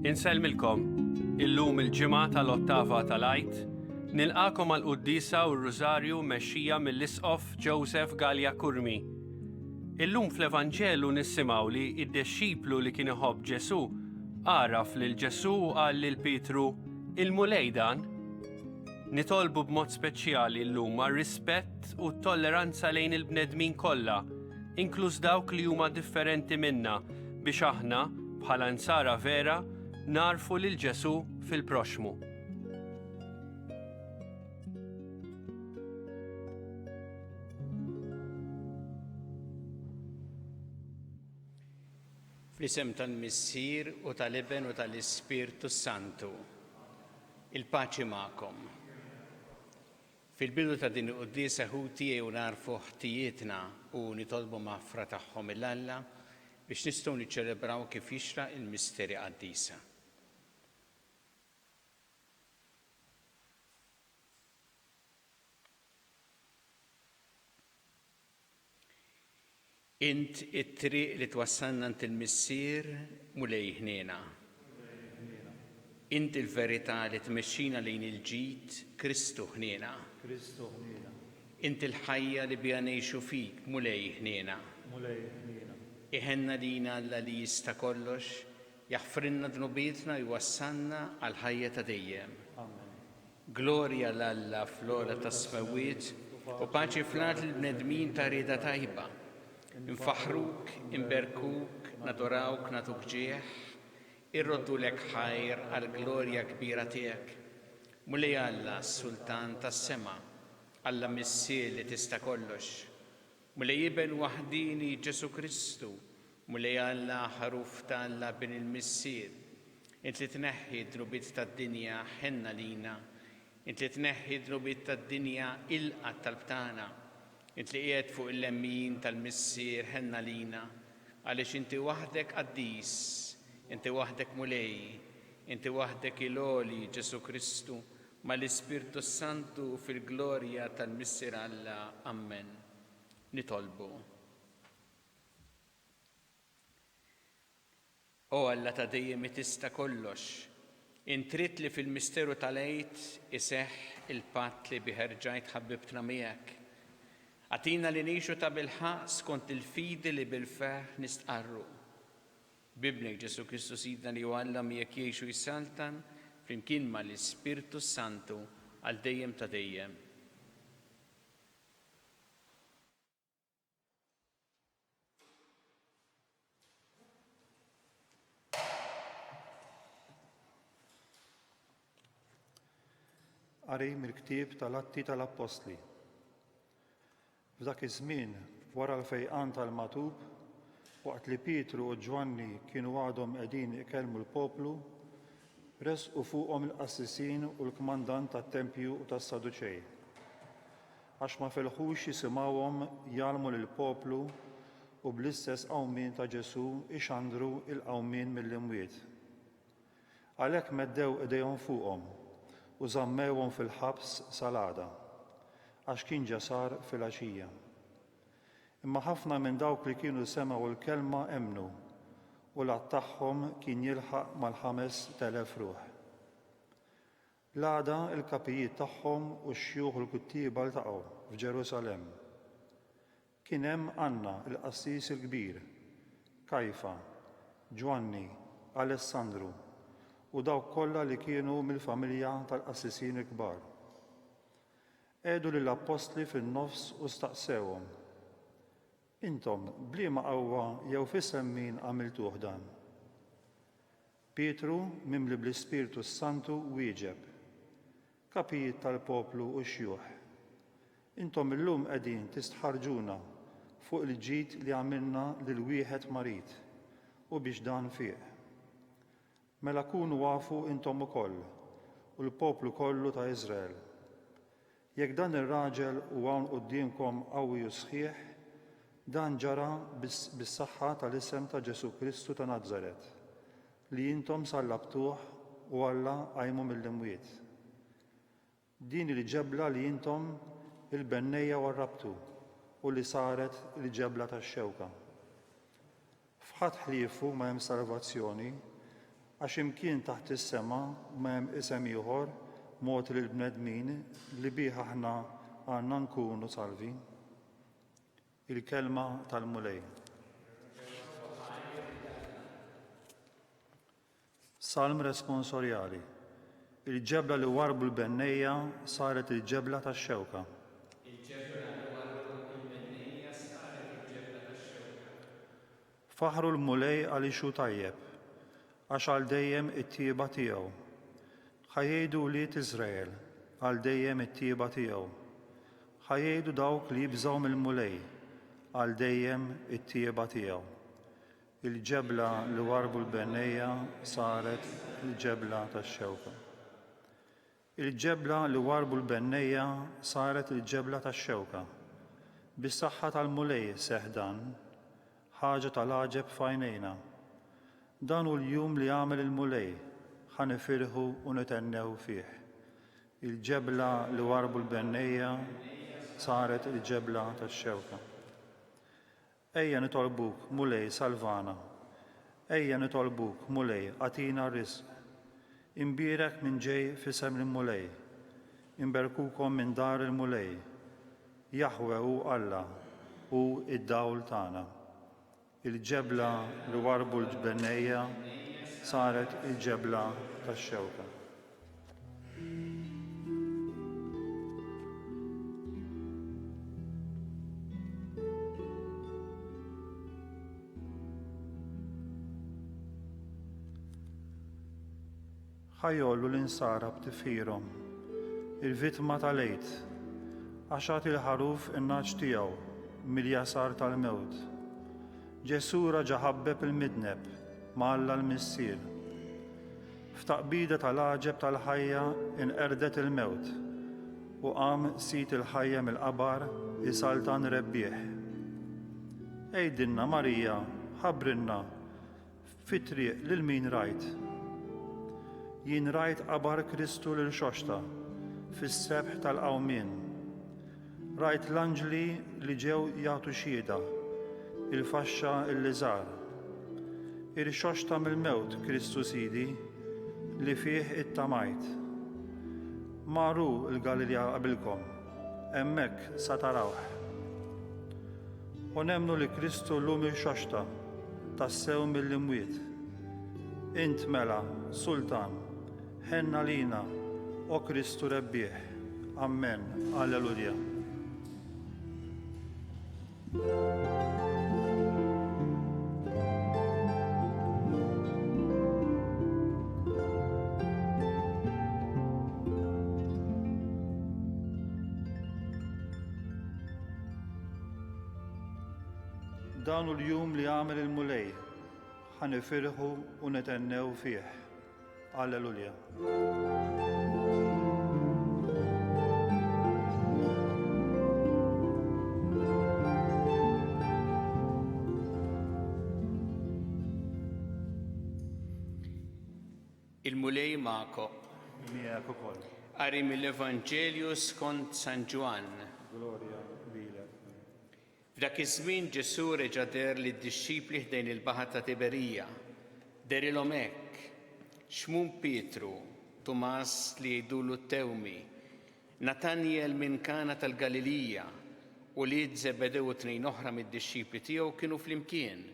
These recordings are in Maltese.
Insellmilkom, illum il-Ġimgħa tal-Ottava tal-Għid, nilqagħkom għall-Quddiesa u r-Rużarju mmexxija mill-Isqof Joseph Galea Curmi. Illum fl-Evanġelu nisimgħu li d-dixxiplu li kien iħobb Ġesù għaraf lil Ġesù u qal lil Pietru, Il-Mulej dan! Nitolbu b'mod speċjali llum għar-rispett u t-tolleranza lejn il-bnedmin kollha, inkluż dawk li huma differenti minna, biex aħna, bħala Nsara vera, nagħrfu lil Ġesù fil-proxxmu. Fl-isem tal-Missier u tal-Iben u tal-Ispirtu s-Santu. Il-paċi magħkom. Fil-bidu ta' din il-quddiesa ħuti ejjew nagħrfu ħtijietna u nitolbu maħfra tagħhom 'il Alla biex nistgħu niċċelebraw kif jixraq il-misteri qaddisa. Int it-triq li twassalna għand il-Missier, Mulej ħniena. Int il-verità li tmexxina lejn il-ġid, Kristu ħniena. Int il-ħajja li biha ngħixu fik, Mulej ħniena. Iħenn għalina Alla li jista' kollox, jaħfrilna dnubietna u jwassalna għall-ħajja ta' dejjem. Glorja 'l Alla fl-ogħla tas-smewwiet, u paċi fl-art lill-bnedmin ta' rieda tajba. Infaħħruk, inberkuk, nadorawk, nagħtuk ġieħ, irroddulek ħajr għall-glorja kbira tiegħek. Mulej Alla, Sultan tas-sema, Alla Missier li tista' kollox. Mulej Iben waħdieni Ġesù Kristu, Mulej Alla, Ħaruf ta' Alla Bin il-Missier, int li tneħħi d-dnubiet tad-dinja, ħenn għalina. Int li tneħħi d-dnubiet tad-dinja, ilqa' t-talb tagħna. Int li qiegħed fuq il-lemmin tal-Missier, ħenn għalina. Għaliex inti waħdek qaddis, inti waħdek Mulej, inti waħdek il-Għoli Ġesù Kristu, Mal-Ispirtu s-Santu fil-glorja tal-Missier Alla. Ammen. Nitolbu. O Alla ta' dejjem li tista' kollox, int ridt li fil-misteru tal-Għid iseħħ il-patt li bih erġajt ħabbibtna miegħek. Agħtina li ngħixu tabilħaqq skont il-fidi li bil-ferħ nistqarru. B'Ibnek Ġesù Kristu Sidna li hu Alla miegħek jgħix u jsaltan flimkien ma' l-Ispirtu s-Santu għal dejjem ta' dejjem. Qari mill-ktieb tal-Atti tal-Appostli. F'dak iż-żmien, wara l-fejqan tal-magħtub, waqt li Pietru u Ġwanni kienu għadhom qegħdin ikellmu l-poplu, resqu fuqhom il-qassisin u l-kmandant tat-tempju u tas-Saduċej. Għax ma felħux jisimgħuhom jgħallmu lill-poplu u bl-istess qawmien ta' Ġesù jxandru l-qawmien mill-imwiet. Għalhekk meddew idejhom fuqhom u żammewhom fil-ħabs sal-għada, għax kien ġa sar filgħaxija. Imma ħafna minn dawk li kienu semgħu l-kelma emmnu, u l-għadd tagħhom kien jilħaq mal-5000 ruħ. L-għada l-kapijiet tagħhom u x-xjuħ u l-kittieba ltaqgħu f'Ġerusalemm. Kien hemm Anna, il-qassis il-kbir, Kajfa, Ġwanni, Alessandru, u dawk kollha li kienu mill-familja tal-qassisin il-kbar. Qegħdu lill-appostli fin-nofs u staqsewhom, Intom b'liema qawwa jew f'isem min għamiltuh dan? Pietru, mimli bl-Ispirtu s-Santu, wieġeb, Kapijiet tal-poplu u xjuħ, intom illum qegħdin tistħarrġuna fuq il-ġid li għamilna lil wieħed marid u biex dan fieq. Mela kunu afu intom ukoll u l-poplu kollu ta' Iżrael, Jekk dan ir-raġel hu hawn quddiemkom qawwi u sħiħ, dan ġara bis-saħħa tal-isem ta' Ġesù Kristu ta' Nazaret, li intom sallabtuh u Alla qajmu mill-imwiet. Din hi l-ġebla li intom il-bennejja warrabtu u li saret il-ġebla tax-xewka. F'ħadd ħliefu ma hemm salvazzjoni. Għax imkien taħt is-sema ma hemm isem ieħor mogħti lill-bnedmin li bih aħna għandna nkunu salvi. Il-Kelma tal-Mulej. Salm responsorjali. Il-ġebla li warrbu l-bennejja saret il-ġebla tax-xewka. Il-ġebla li warrbu l-bennejja saret il-ġebla tax-xewka. Faħħru l-Mulej għaliex hu tajjeb, għax għal dejjem it-tjieba tiegħu. Ħa jgħidu wlied Iżrael, għal dejjem it-tjieba tiegħu. Ħa jgħidu dawk li jibżgħu mill-Mulej, għal dejjem it-tjieba tiegħu. Il-ġebla li warrbu l-bennejja saret il-ġebla tax-xewka. Il-ġebla li warrbu l-bennejja saret il-ġebla tax-xewka. Bis-saħħa tal-Mulej seħħ dan, ħaġa tal-għaġeb f'għajnejna. Dan hu l-jum li għamel il-Mulej, ħa nifirħu u nithennew fih. Il-ġebla li warrbu l-bennejja saret il-ġebla tax-xewka. Ejja nitolbuk, Mulej, salvana. Ejja nitolbuk, Mulej, agħtina r-riżq. Imbierek min ġej f'isem il-Mulej. Inberkukom minn dar il-Mulej. Jaħweh hu Alla, hu d-dawl tagħna. Il-ġebla li warrbu l-bennejja saret il-ġebla tax-xewka. Ħa jgħollu l-insara b'tifħirhom, il-vittma tal-Għid, għax għad il-ħaruf in-nagħaġ tiegħu mill-jasar tal-mewt. Ġesù raġa' ħabbeb il-midneb ma' Alla l-Missier. F'taqbida tal-għaġeb tal-ħajja inqerdet il-mewt, u qam Sid il-ħajja mill-qabar isaltan rebbieħ. Għidilna, Marija, ħabbrilna, fit-triq lil min rajt? Jien rajt qabar Kristu l-Irxoxta fis-sebħ tal-qawmien. Rajt l-anġli li ġew jagħtu xhieda, il-faxxa illi żar. Irxoxta mill-mewt Kristu Sidi, li fih ittamajt. Mar hu l-Galilja qabilkom, hemmhekk sa tarawh. U nemmnu li Kristu llum irxoxta, tassew mill-imwiet. Int mela, Sultan, Ħenn għalina, o Kristu rebbieħ. Ammen. Alleluja. Dan hu l-jum li għamel il-Mulej, ħa nifirħu u nithennew fih. Alleluja. Il-Mulej magħkom. Miegħek ukoll. Qari mill-Evanġelju skont San Ġwann. Glorja lilek. F'dak iż-żmien Ġesù reġa' deher lid-dixxipli ħdejn il-baħar ta' Tiberija. Dehrilhom hekk, Xmun Pietru, Tumas li jgħidulu t-Tewmi, Natanjel minn Kana tal-Galilija, ulied Żebedew u tnejn oħra mid-dixxipli tiegħu kienu flimkien.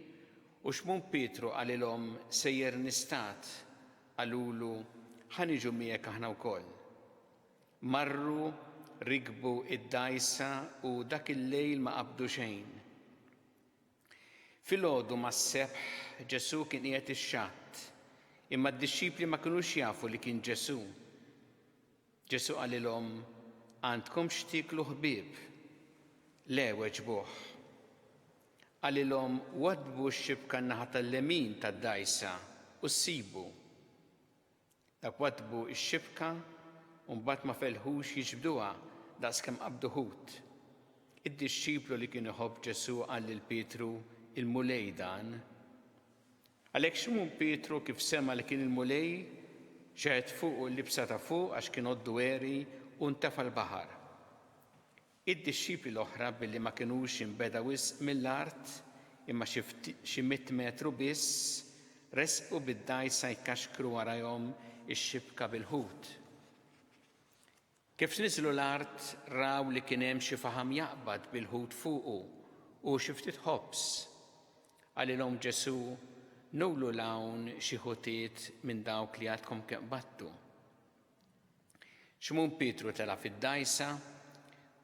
U Xmun Pietru qalilhom, Sejjer nistad. Qalulu, Ħa niġu miegħek aħna wkoll. Marru, rikbu d-dgħajsa u dak il-lejl ma qabdu xejn. Filgħodu mas-sebħ Ġesù kien qiegħed ix-xatt, imma d-dixxipli ma kinux jafu li kien Ġesù. Ġesù qalilhom, Għandkom x'tieklu ħbieb? Le, weġbuh. Qalilhom, Waddbu x-xibka n-naħa tal-lemin tad-dgħajsa u ssibu. Dawk waddbu x-xibka u mbagħad ma felħux jiġbduha daqskemm qabdu ħut. Id-dixxiplu li kien iħobb Ġesù qal lil Pietru, Il-Mulej dan. Għalhekk Xmun Pietru kif sema' li kien il-Mulej, xeħet fuqu l-libsa ta' fuq għax kien għoddu għeri u ntefa' l-baħar. Id-dixxipli l-oħra billi ma kinux imbegħda wisq mill-art, imma xi xi mitt metru biss, resqu bid-dgħajsa jkaxkru warajhom ix-xibka bil-ħut. Kif niżlu l-art raw li kien hemm xi faħam jaqbad bil-ħut fuqu u xi ftit ħobż. Qalilhom Ġesù, Newlu 'l hawn xi ħutiet minn dawk li għadkom kemm qbadtu. Xmun Pietru tela' fid-dgħajsa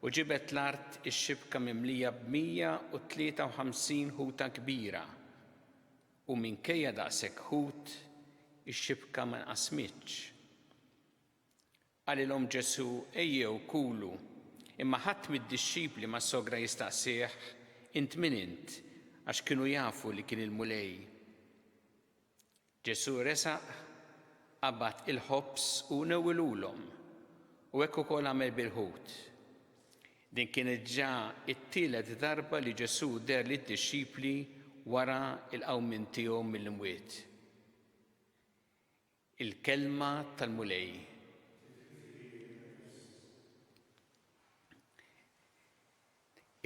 u ġibed l-art ix-xibka mimlija b'153 ħuta kbira, u minkejja daqshekk ħut, ix-xibka ma nqasmitx. Qalilhom Ġesù, Ejjew, kulu. Imma ħadd mid-dixxipli ma ssogra jistaqsih, Int min int? Għax kienu jafu li kien il-Mulej. Ġesù resaq, qabad il-ħobż u newwilulhom, u hekk ukoll għamel bil-ħut. Din kienet ġa t-tielet darba li Ġesù deher lid-dixxipli wara l-qawmien tiegħu mill-imwiet. Il-Kelma tal-Mulej.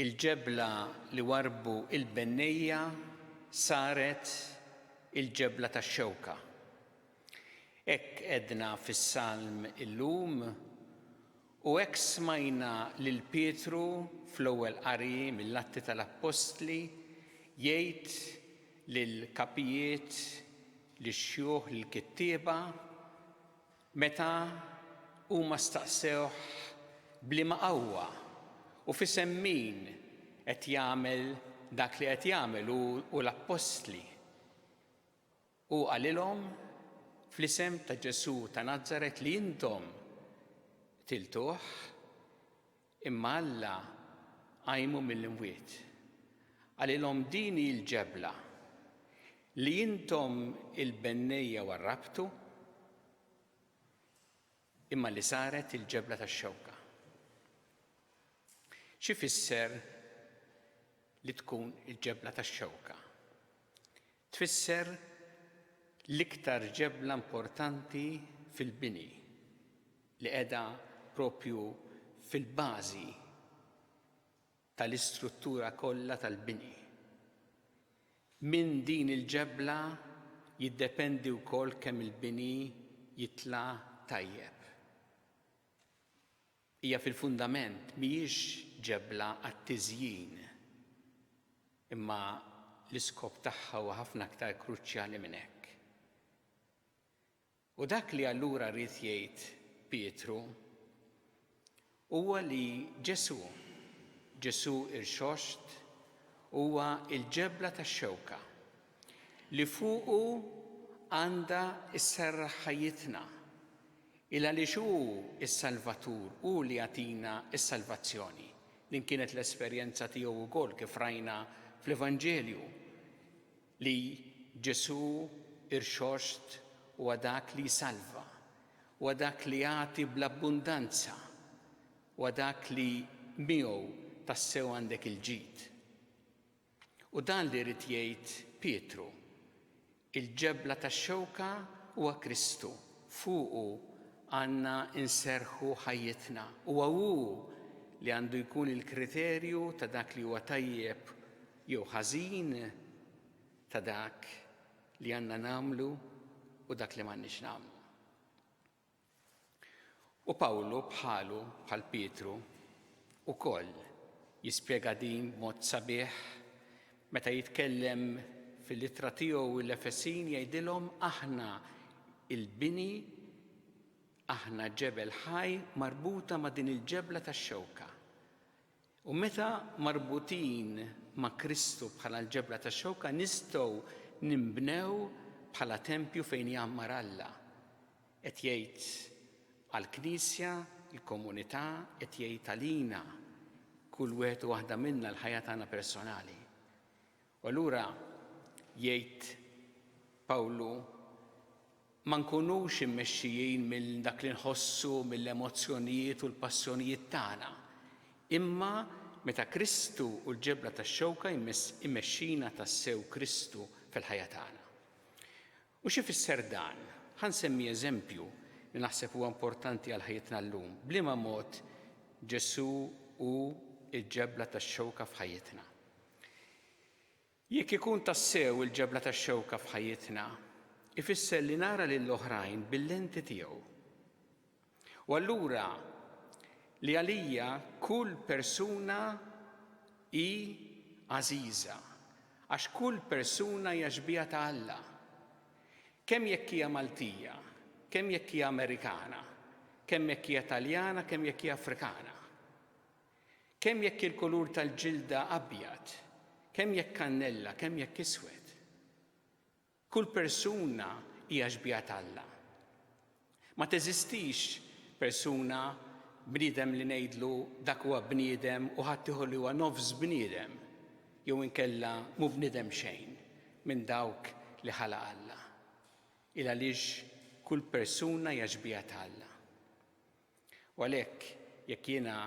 Il-ġebla li warrbu l-bennejja saret il-ġebla tax-xewka. Hekk għedna fis-Salm illum u hekk smajna lil Pietru fl-ewwel qari mill-Atti tal-Appostli jgħid lill-kapijiet lix-xjuħ, lill-kittieba, meta huma staqsewh b'liema qawwa u f'isem min qed jagħmel dak li qed jagħmel hu u l-appostli. Hu qalilhom, Fl-isem ta' Ġesù ta' Nazaret li intom qtiltuh, Imma Alla qajmu mill-imwiet. Qalilhom, Din hi l-ġebla li intom il-bennejja warrabtu, imma li saret il-ġebla tax-xewka. X'ifisser li tkun il-ġebla tax-xewka? Tfisser l-iktar ġebla importanti fil-bini, li qiegħda proprju fil-bażi tal-istruttura kollha tal-bini. Minn din il-ġebla jiddependi wkoll kemm il-bini jitla' tajjeb. Hija fil-fundament, mhijiex ġebla għat-tiżjin, imma l-iskop tagħha huwa ħafna aktar kruċjali minn hekk. U dak li allura ried jgħid Pietru huwa li Ġesù, Ġesù irxoxt, huwa l-ġebla tax-xewka li fuqu għandha sserraħ ħajjitna. Il għaliex hu s-Salvatur, hu li jagħtina s-salvazzjoni. Din kienet l-esperjenza tiegħu wkoll kif rajna fl-Evanġelju li Ġesù irxoxt huwa dak li jsalva, huwa dak li jagħti bl-abbundanza, huwa dak li miegħu tassew għandek il-ġid. U dan li ried jgħid Pietru, Il-ġebla tax-xewka huwa Kristu, fuqu għandna nserrħu ħajjitna. Huwa hu li għandu jkun il-kriterju ta' dak li huwa tajjeb jew ħażin, ta' dak li għandna nagħmlu u dak li m'għandniex nagħmlu. U Pawlu bħalu, bħal Pietru, ukoll jispjega din b'mod sabiħ meta jitkellem fil-ittra tiegħu l-Efesin jgħidilhom aħna il-bini aħna ġebel ħaj marbuta ma' din il-ġebla tax-xewka. U meta marbutin ma' Kristu bħala l-ġebla tax-xewka nistgħu ninbnew bħala tempju fejn jgħammar Alla. Qed jgħid għall-Knisja, il-komunità, qed jgħid għalina, kull wieħed u waħda minna l-ħajja tagħna personali. U allura jgħid Pawlu ma nkunux immexxijin minn dak li nħossu, mill-emozzjonijiet u l-passjonijiet tagħna, imma meta Kristu u l-ġebla tax-xewka imexxina tassew Kristu fil-ħajja tagħna. U x'ifisser dan? Ħa nsemmi eżempju li naħseb huwa importanti għal ħajjitna llum. B'liema mod Ġesù hu l-ġebla tax-xewka f'ħajjitna? Jekk ikun tassew il-ġebla tax-xewka f'ħajjitna, Ifisser li nara lill-oħrajn bil-lenti tiegħu. U allura li għalija kull persuna hi għażiża, għax kull persuna hija xbieha ta' Alla. Kemm jekk hija Maltija, kemm jekk hija Amerikana, kemm jekk hija Taljana, kemm jekk hija Afrikana. Kemm jekk il-kulur tal-ġilda abjad, kemm jekk kannella, kemm jekk iswed. Kull persuna hija xbieha t'Alla. Ma teżistix persuna, bniedem li ngħidlu dak huwa bniedem u ħaddieħor li huwa nofs bniedem jew inkella mhu bniedem xejn minn dawk li ħalaq Alla. Il għaliex kull persuna hija xbieha t'Alla. U għalhekk jekk jiena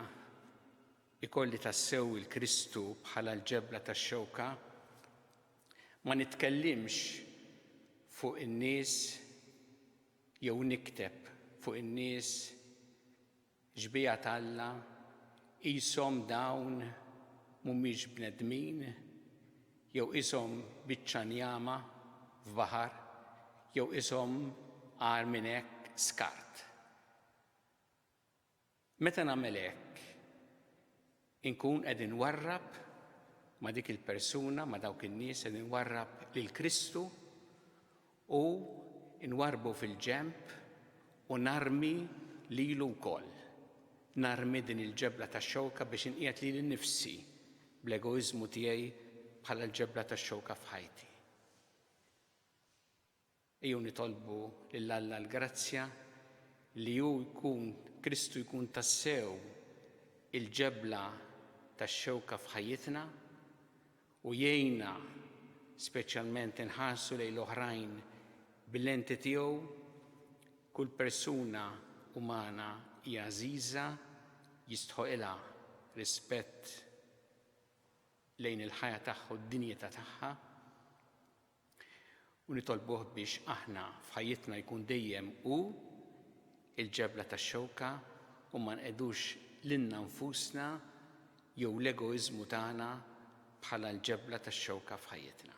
ikolli tassew il-Kristu bħala l-ġebla tax-xewka, ma nitkellimx fuq in-nies jew nikteb fuq in-nies xbieha t'Alla qishom dawn mhumiex bnedmin jew qishom biċċa njama f'baħar jew qishom agħar minn hekk skart. Meta nagħmel hekk, inkun qed inwarrab ma' dik il-persuna, ma' dawk in-nies, qed inwarrab lil Kristu u nwarrbu fil-ġenb u narmi lilu wkoll. Narmi din il-ġebla tax-xewka biex inqiegħed lili nnifsi bl-egoiżmu tiegħi bħala l-ġebla tax-xewka f'ħajti. Ejjew nitolbu lil Alla l-grazzja li hu jkun, Kristu jkun tassew il-ġebla tax-xewka f'ħajjitna u jgħinna speċjalment inħarsu lejn l-oħrajn bil-lenti tiegħu. Kull persuna umana hija għażiża, jistħoqilha rispett lejn il-ħajja tagħha u d-dinjità tagħha. U nitolbuh biex aħna f'ħajjitna jkun dejjem hu il-ġebla tax-xewka u ma nqegħdux lilna nfusna jew l-egoiżmu tagħna bħala l-ġebla tax-xewka f'ħajjitna.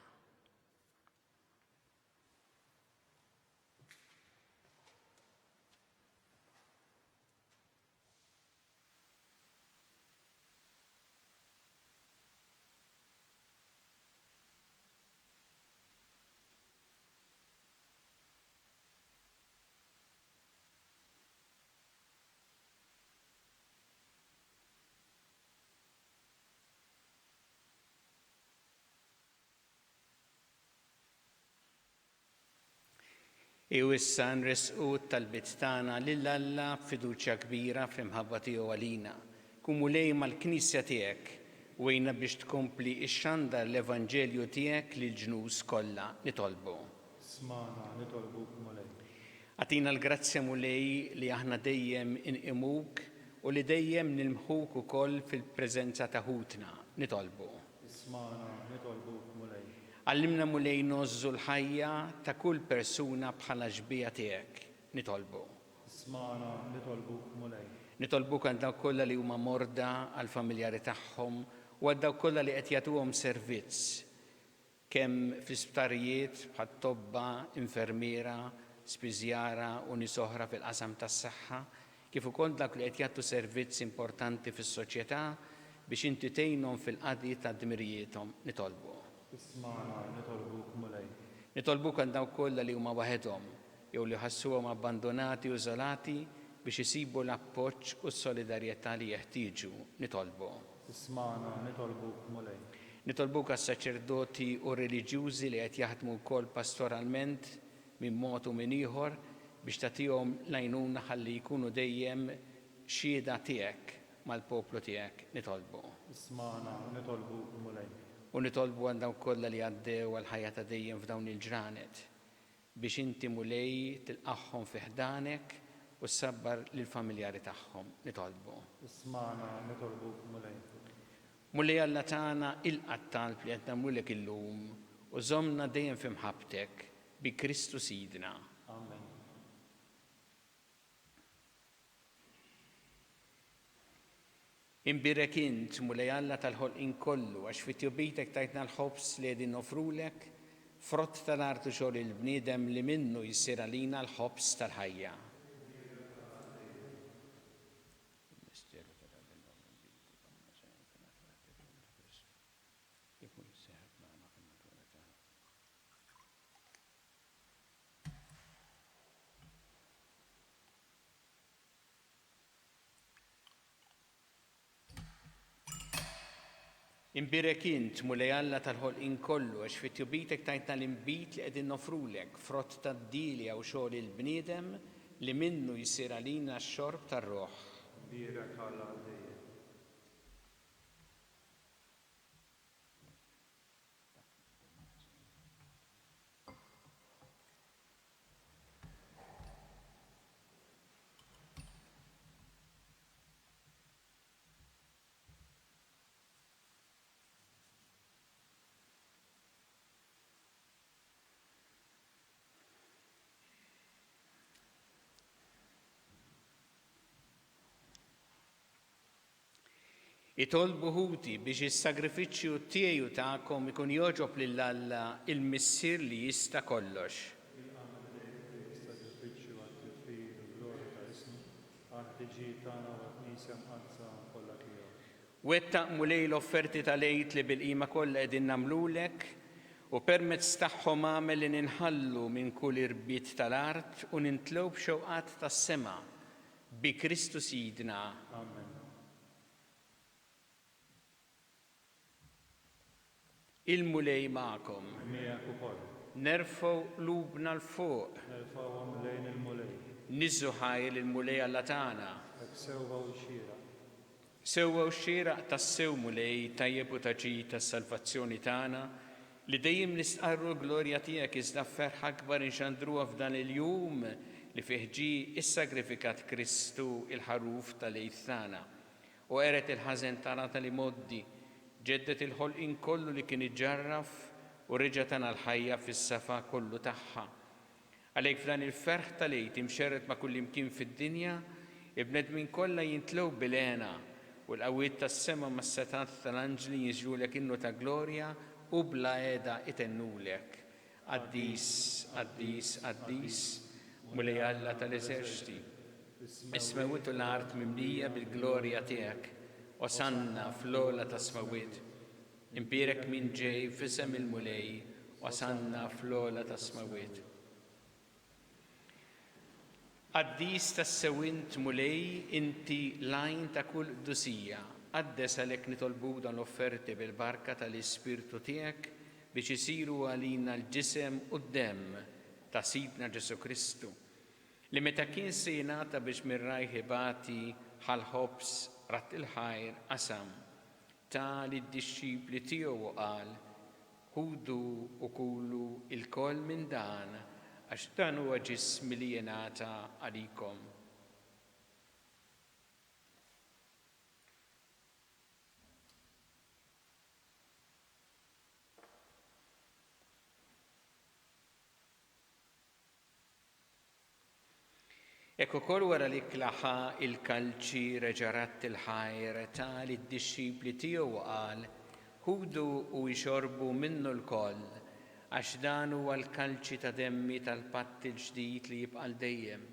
U issa nressqu t-talbiet tagħna lil Alla b'fiduċja kbira fl-imħabba tiegħu għalina. Kun Mulej mal-Knisja tiegħek u għinna biex tkompli xxandar l-Evanġelju tiegħek lill-ġnus kollha. Nitolbu. Smagħna, nitolbuk, Mulej. Agħtina l-grazzja, Mulej, li aħna dejjem inqimuk u li dejjem nilmħuk ukoll fil-preżenza ta' ħutna. Nitolbu. Ismagħna, nitolbuk, Mulej. Għallimna, Mulej, ngħożżu l-ħajja ta' kull persuna bħala xbieha tiegħek. Nitolbu. Ismagħna, nitolbuk, Mulej. Nitolbuk għal dawk kollha li huma morda, għall-familjari tagħhom u għal dawk kollha li qed jagħtuhom servizz kemm fl-isptarijiet bħal tobba, infermiera, spiżjara u nies oħra fil-qasam tas-saħħa, kif ukoll dawk li qed jagħtu servizz importanti fis-soċjetà biex inti tgħinhom fil-qadi ta' dmirijiethom. Nitolbu. Ismagħna, nitolbuk, Mulej. Nitolbuk għal dawk kollha li huma waħedhom jew li jħassuhom abbandunati u iżolati biex isibu l-appoġġ u s-solidarjetà li jeħtieġu. Nitolbu. Ismagħna, nitolbuk, Mulej. Nitolbuk għas-saċerdoti u r-reliġjużi li qed jaħdmu wkoll pastoralment minn mod u minn ieħor biex tagħtihom l-għajnuna ħalli jkunu dejjem xhieda tiegħek mal-poplu tiegħek. Nitolbu. Ismagħna, nitolbuk, Mulej. U nitolbu għal dawk kollha li għaddew għall-ħajja ta' dejjem f'dawn il-ġranet, biex inti, Mulej, tilqagħhom fi ħdanek u ssabbar lill-familjari tagħhom. Nitolbu. Ismagħna, nitolbuk, Mulej. Mulej Alla tagħna, ilqa' t-talb li qed nagħmlulek illum u żommna dejjem fi mħabbtek, bi Kristu Sidna. Amen. Imbierek int, Mulej Alla tal-ħolqien kollu, għax fi tjubitek tajtna l-ħobż li qegħdin noffrulek. frott tal-art u xogħol il-bniedem li minnu jsir għalina l-ħobż tal-ħajja. Imbierek int, Mulej Alla tal-ħolqien kollu, għax fi tjubitek tajtna l-inbid li qegħdin noffrulek, frott tad-dielja u xogħol il-bniedem, li minnu jsir għalina x-xorb tar-ruħ. Imbierek Alla għal dejjem. Itolbu ħuti biex is-sagrifiċċju tiegħi u tagħkom ikun jogħġob lil Alla il-Missier li jista' kollox. Jilqa' mill-Mulej Mulej is-sagrifiċċju għat-tifħir u l-glorja ta' ismu, għall-ħtiġijiet tagħna u għall-Knisja Mqaddsa kollha tiegħu. Wettaq, Mulej, l-offerti tal-Għid li bil-qima kollha qegħdin nagħmlulek, u permezz tagħhom agħmel li ninħallu minn kull irbit tal-art u nintlew b'xewqat tas-sema, bi Kristu Sidna. Amen. Il-Mulej magħkom. Miegħek ukoll. Nerfgħu qlubna 'l fuq. Nerfgħuhom lejn il-Mulej. Niżżu ħajr lill-Mulej Alla tagħna. Hekk sewwa u xieraq. Sewwa u xieraq tassew, Mulej, tajjeb u ta' ġid għas-salvazzjoni tagħna, li dejjem nistqarru l-glorja tiegħek iżda b'ferħ akbar inxandruha f'dan il-jum li fih ġie issagrifikat Kristu, il-Ħaruf tal-Għid tagħna. U qered il-ħażen tagħna tal-imgħoddi, ġedded il-ħolqien kollu li kien iġġarraf u reġa' tana l-ħajja fis-safa kollu tagħha. Għalhekk f'dan il-ferħ tal-Għid imxerred ma' kullimkien fid-dinja, il-bnedmin kollha jintlew bil-hena, u l-qawwiet tas-sema mas-setgħat tal-anġli jinżlulek innu ta' glorja u bla heda itennulek, Qaddis, qaddis, qaddis, Mulej Alla tal-eżerċti! Is-smewwiet u l-art mimlija bil-glorja tiegħek. Osanna fl-ogħla tas-smewwiet. Imbierek min ġej f'isem il-Mulej, Osanna fl-ogħla tas-smewwiet. Qaddis tassew int, Mulej, inti l-għajn ta' kull qdusija. Qaddes għalhekk nitolbuk dawn l-offerti bil-barka ta' l-Ispirtu tiegħek biex isiru għalina l-ġisem u d-demm ta' Sidna Ġesù Kristu, li meta kien se jingħata biex minn rajh ibati ħa l-ħobż, radd il-ħajr, qasam, ta lid-dixxipli tiegħu u qal, Ħudu u kulu lkoll minn dan, għax dan huwa ġismi li jingħata għalikom. Hekk ukoll wara l-ikla ħa l-kalċi, reġa' radd il-ħajr, ta lid-dixxipli tiegħu u qal, Ħudu u ixorbu minnu lkoll, għax dan huwa l-kalċi ta' demmi tal-patt il-ġdid li jibqa' għal dejjem.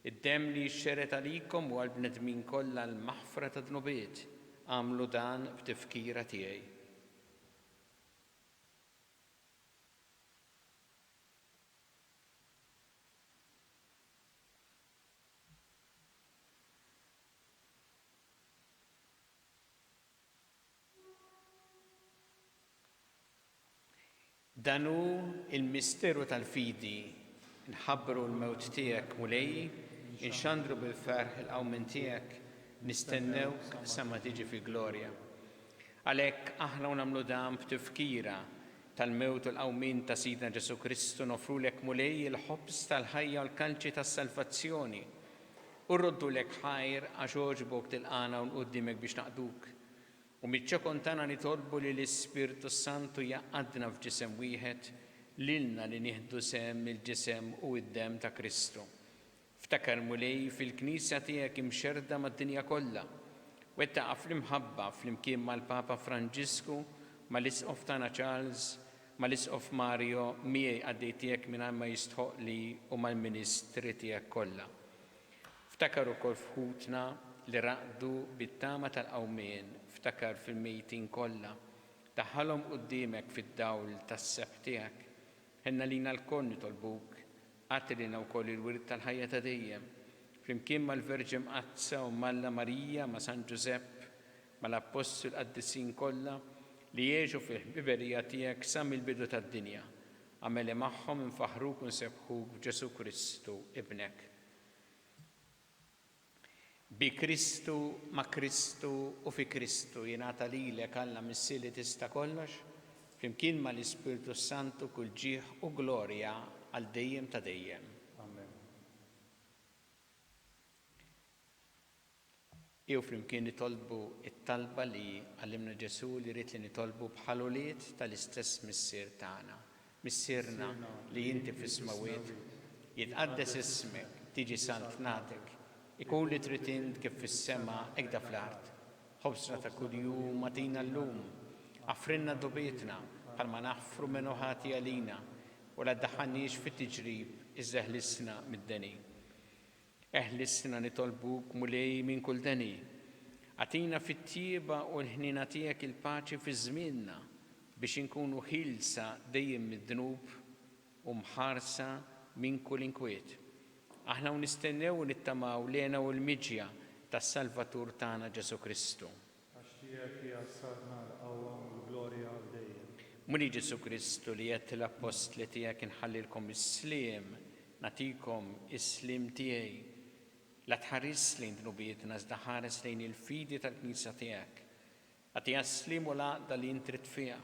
Id-demm li jixxered għalikom u għall-bnedmin kollha għall-maħfra tad-dnubiet. Agħmlu dan b'tifkira tiegħi. Dan hu l-misteru tal-fidi, nħabbru l-mewt tiegħek, Mulej, inxandru bil-ferħ il-qawmien tiegħek, nistennewk sa ma tiġi fil-glorja. Għalhekk aħna u nagħmlu dan b'tifkira tal-mewt u l-qawmien ta' Sidna Ġesù Kristu noffrulek Mulej il-ħobż tal-ħajja u l-kalċi tas-salvazzjoni. U rroddulek ħajr għax għoġbok tilqagħna hawn quddiemek biex naqduk. U miċ-ċokon tagħna nitolbu li l-Ispirtu s-Santu jgħaqqadna f'ġisem wieħed lilna li nieħdu sehem mill-ġisem u d-demm ta' Kristu. Ftakar, Mulej, fil-Knisja tiegħek imxerrda mad-dinja kollha. Wettaqha fl-imħabba flimkien mal-Papa Franġisku, mal-Isqof tagħna Charles, mal-Isqof Mario, miegħi qaddej tiegħek mingħajr ma jistħoqqli u mal-ministri tiegħek kollha. Ftakar ukoll f'ħutna li raqdu bit-tama tal-qawmien, ftakar fil-mejtin kollha. Daħħalhom quddiemek fid-dawl tas-sebħ tiegħek. Ħenn għalina lkoll nitolbuk, agħti lilna wkoll il-wirt tal-ħajja ta' dejjem, flimkien mal-Verġni Mqaddsa Omm Alla Marija, ma' San Ġużepp, mal-Appostli u l-qaddisin kollha li għexu fil-ħbiberija tiegħek sa mill-bidu tad-dinja. Agħmel li magħhom infaħħruk u nsebbħuk f'Ġesù Kristu, Ibnek. Bi Kristu, ma' Kristu u fi Kristu jingħata lilek, Alla Missier li tista' kollox, flimkien ma' l-Ispirtu s-Santu kull ġieħ u glorja għal dejjem ta' dejjem. Amen. Ejjew flimkien nitolbu t-talba li għallimna Ġesù li ried li nitolbu bħal ulied tal-istess Missier tagħna. Missierna li inti fis-smewwiet, jitqaddes ismek, tiġi saltnatek, ikun li trid int kif fis-sema hekk fl-art. Ħobżna ta' kuljum agħtina llum. Aħfrilna dnubietna, bħalma naħfru min hu ħati għalina, u la ddaħħalniex fit-tiġrib, iżda eħlisna mid-deni. Eħlisna nitolbuk, Mulej, minn kull deni. Agħtina fit-tjieba u l-ħniena tiegħek il-paċi fi żmienna, biex inkunu ħielsa dejjem mid-dnub u mħarsa minn kull inkwiet. Aħna u nistennew u nittamaw l-hena u l-miġja tas-Salvatur tagħna Ġesù Kristu. Għax tiegħek hija s-saltna, l-qawwa u l-glorja għal dejjem. Mulej Ġesù Kristu li għedt lill-appostli tiegħek inħallilkom is-sliem, nagħtikom is-sliem tiegħi. La tħarisx lejn dnubietna iżda ħares lejn il-fidi tal-Knisja tiegħek. Agħtiha s-sliem u l-għaqda li int trid fiha.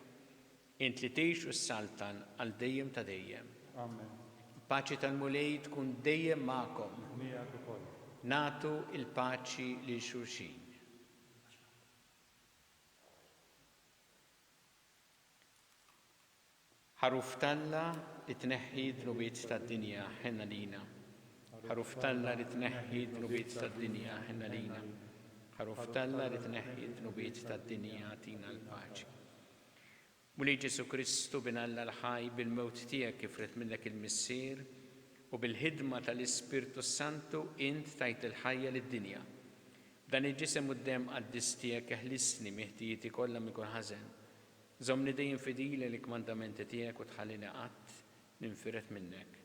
Int li tgħix u ssaltan għal dejjem ta' dejjem. Amen. Il-paċi tal-Mulej tkun dejjem magħkom. U miegħek ukoll. Nagħtu l-paċi lil xulxin. Ħaruf t'Alla li tneħħi d-dnubiet tad-dinja, ħenn għalina. Ħaruf t'Alla li tneħħi d-dnubiet tad-dinja, ħenn għalina. Ħaruf t'Alla li tneħħi d-dnubiet tad-dinja, agħtina l-paċi. Mulej Ġesù Kristu, Bin Alla l-ħaj, bil-mewt tiegħek kif ried minnek il-Missier, u bil-ħidma tal-Ispirtu s-Santu int tajt il-ħajja lid-dinja. B'dan il-Ġisem u d-Demm qaddis tiegħek eħlisni mi ħtijieti kollha minn kull ħażen. Żommni dejjem fidili lill-kmandamenti tiegħek u tħallini qatt ninfired minnek.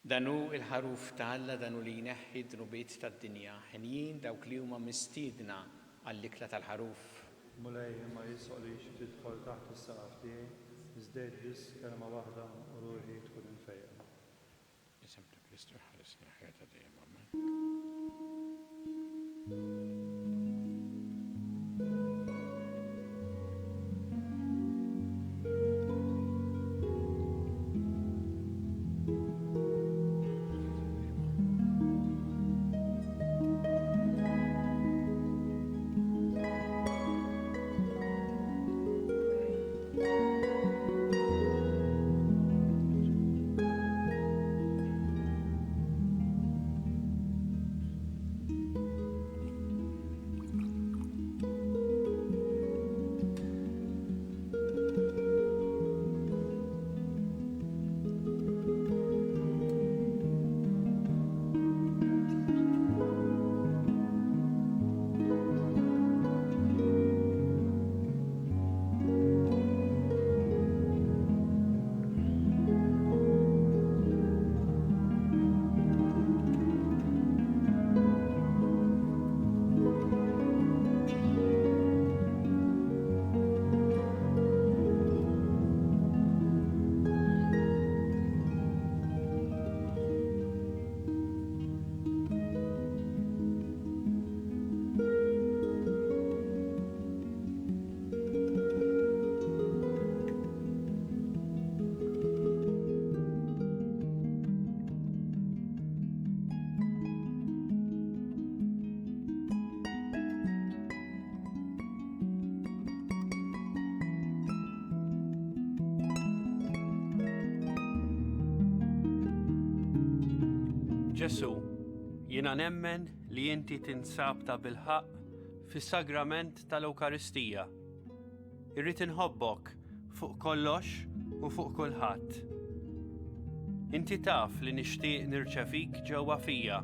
Dan hu l-Ħaruf ta' Alla, dan hu li jneħħi d-dnubiet tad-dinja. Henjin dawk li huma mistiedna għall-ikla tal-Ħaruf. Mulej, ma jisgħolix tidħol taħt is-saqaf tiegħi, iżda għid biss kelma waħda u ruħi tkun imfejqa. Isem ta' Kristu jħarisni għall-ħajja ta' dejjem. Amen. Ġesù, jiena nemmen li inti tinsab tabilħaqq. fis-Sagrament tal-Ewkaristija. Irrid inħobbok fuq kollox u fuq kulħadd. Inti taf li nixtieq nirċevik ġewwa fija.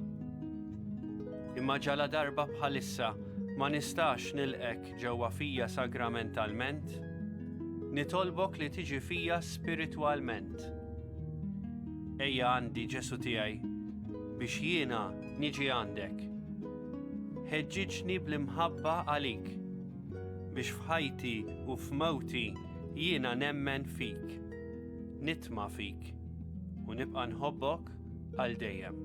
Imma ġala darba bħalissa ma nistax nilqek ġewwa fija sagramentalment, nitolbok li tiġi fija spiritwalment. Ejja għandi Ġesu tiegħi biex jiena niġi għandek. Ħeġġiġni bl-imħabba għalik biex f'ħajti u f'mewti jiena nemmen fik, nitma' fik u nibqa' nħobbok għal dejjem.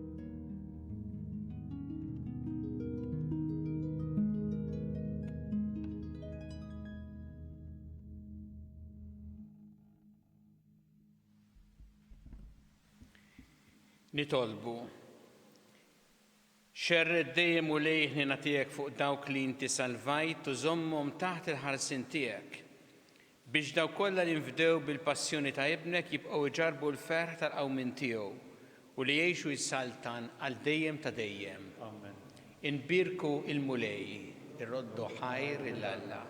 Nitolbu. Xerred dejjem Mulej il-ħniena tiegħek fuq dawk li inti salvajt u żommhom taħt il-ħarsien tiegħek, biex dawk kollha li nfdew bil-passjoni ta' Ibnek jibqgħu jġarrbu l-ferħ tal-qawmien tiegħu u li jgħixu jsaltan għal dejjem ta' dejjem. Amen. Inbierku l-Mulej, irroddu ħajr 'il Alla.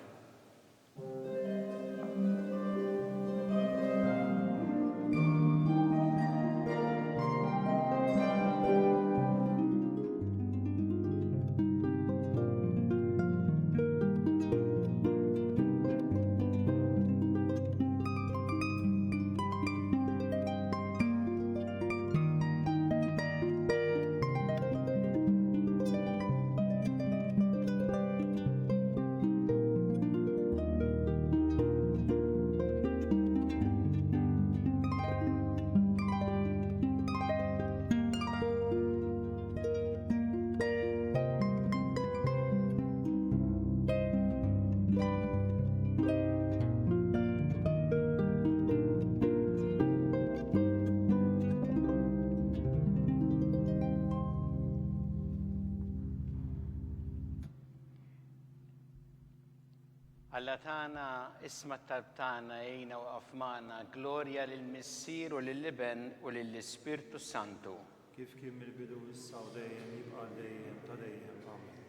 Alla tagħna, isma' t-talb tagħna, għinna u qaf magħna, glorja lill-Missier u lill-Iben u lill-Ispirtu Santu. Kif kien mill-bidu, issa u dejjem, jibqa' għal dejjem ta' dejjem. Amen.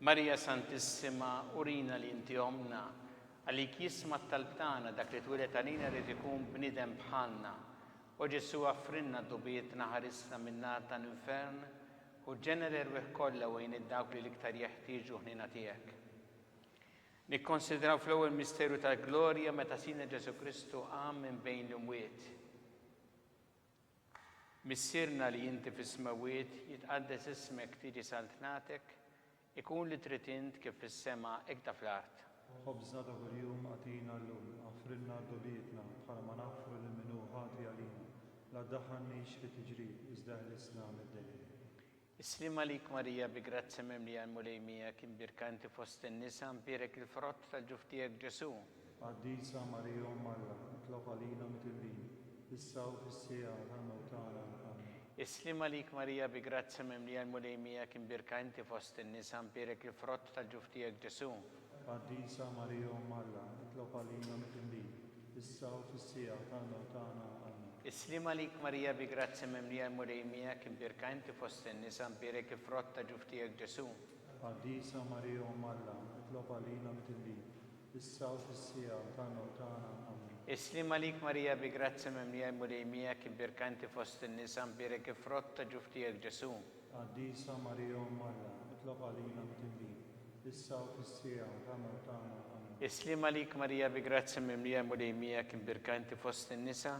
Marija Santissima, urina li inti ommna, għalik jisma' t-talb tagħna, dak li twieled għalina ried ikun bniedem bħalna. O Ġesù aghfrilna dnubietna, ħarisna min-nar ta' l-infern, u ġenna l-erwieħ kollha u għin id-dawk li l-iktar jeħtieġu l-ħniena tiegħek. Nikkonsidraw fl-ewwel misteru tal-glorja meta Sidna Ġesù Kristu qam minn bejn l-imwiet. Missierna li inti fis-smewwiet, jitqaddes ismek, tiġi saltnatek, ikun li trid int kif fis-sema hekk fl-art. Ħobżna ta' kuljum agħtina llum, aħfrilna dnubietna bħalma naħfru lil min hu ħati għalina, la ddaħħalniex fi tiġrib, iżda eħlisna mid-deni. Is-sliem għalik Marija bi grazzja mimlija l-Mulej miegħek, imbierka inti fost in-nisa, mbierek il-frott tal-ġuf tiegħek Ġesù. Qaddisa Marija Omm Alla, itlob għalina mitillin, issa u fis-siegħa tal-mewt tagħna. Amen. Is-sliem għalik Marija bi grazzja mimlija l-Mulej miegħek, imbierka inti fost in-nisa, mbierek il-frott tal-ġuf tiegħek Ġesù. Qaddisa Marija Omm Alla, itlob għalina mitillin, issa u fis-siegħa tal-mewt tagħna. Amen. Is-sliem għalik Marija bi grazzja mimlija l-Mulej miegħek, imbierka inti fost in-nisa, mbierek il-frott ta' ġuf tiegħek Ġesù. Qaddisa Marija Omm Alla, itlob għalina mitillin, issa u fis-siegħa tal-mewt tagħna. Amen. Is-sliem għalik Marija bi grazzja mimlija l-Mulej miegħek, imbierka inti fost in-nisa, mbierek il-frott ta' ġuf tiegħek Ġesù. Qaddisa Marija Omm Alla, itlob għalina mitillin, issa u fis-siegħa tal-mewt tagħna. Amen. Is-sliem għalik Marija bi grazzja mimlija l-Mulej miegħek, imbierka inti fost in-nisa,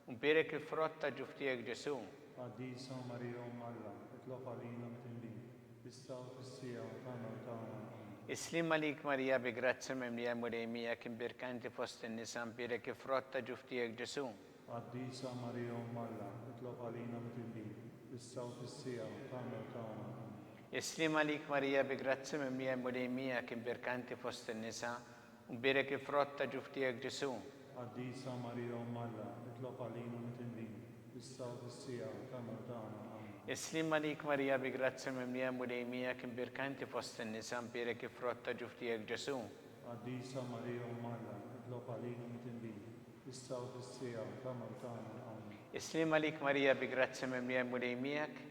u mbierek il-frott ta' ġuf tiegħek Ġesù. Qaddisa Marija Omm Alla, itlob għalina mitillin, issa u fis-siegħa tal-mewt tagħna. Amen. Is-sliem għalik Marija bi grazzja mimlija l-Mulej miegħek, imbierka inti fost in-nisa, mbierek il-frott ta' ġuf tiegħek Ġesù. Qaddisa Marija Omm Alla, itlob għalina mitillin, issa u fis-siegħa tal-mewt tagħna. Amen. Is-sliem għalik Marija bi grazzja mimlija l-Mulej miegħek, imbierka inti fost in-nisa, u mbierek il-frott ta' ġuf tiegħek Ġesù. Qaddisa Marija Omm Alla, itlob għalina mitillin, issa u fis-siegħa tal-mewt tagħna. Amen. Is-sliem għalik Marija bi grazzja mimlija l-Mulej miegħek, imbierka inti fost in-nisa, mbierek il-frott ta' ġuf tiegħek Ġesù. Qaddisa Marija Omm Alla, itlob għalina mitillin, issa u fis-siegħa tal-mewt tagħna. Amen. Is-sliem għalik Marija bi grazzja mimlija l-Mulej miegħek,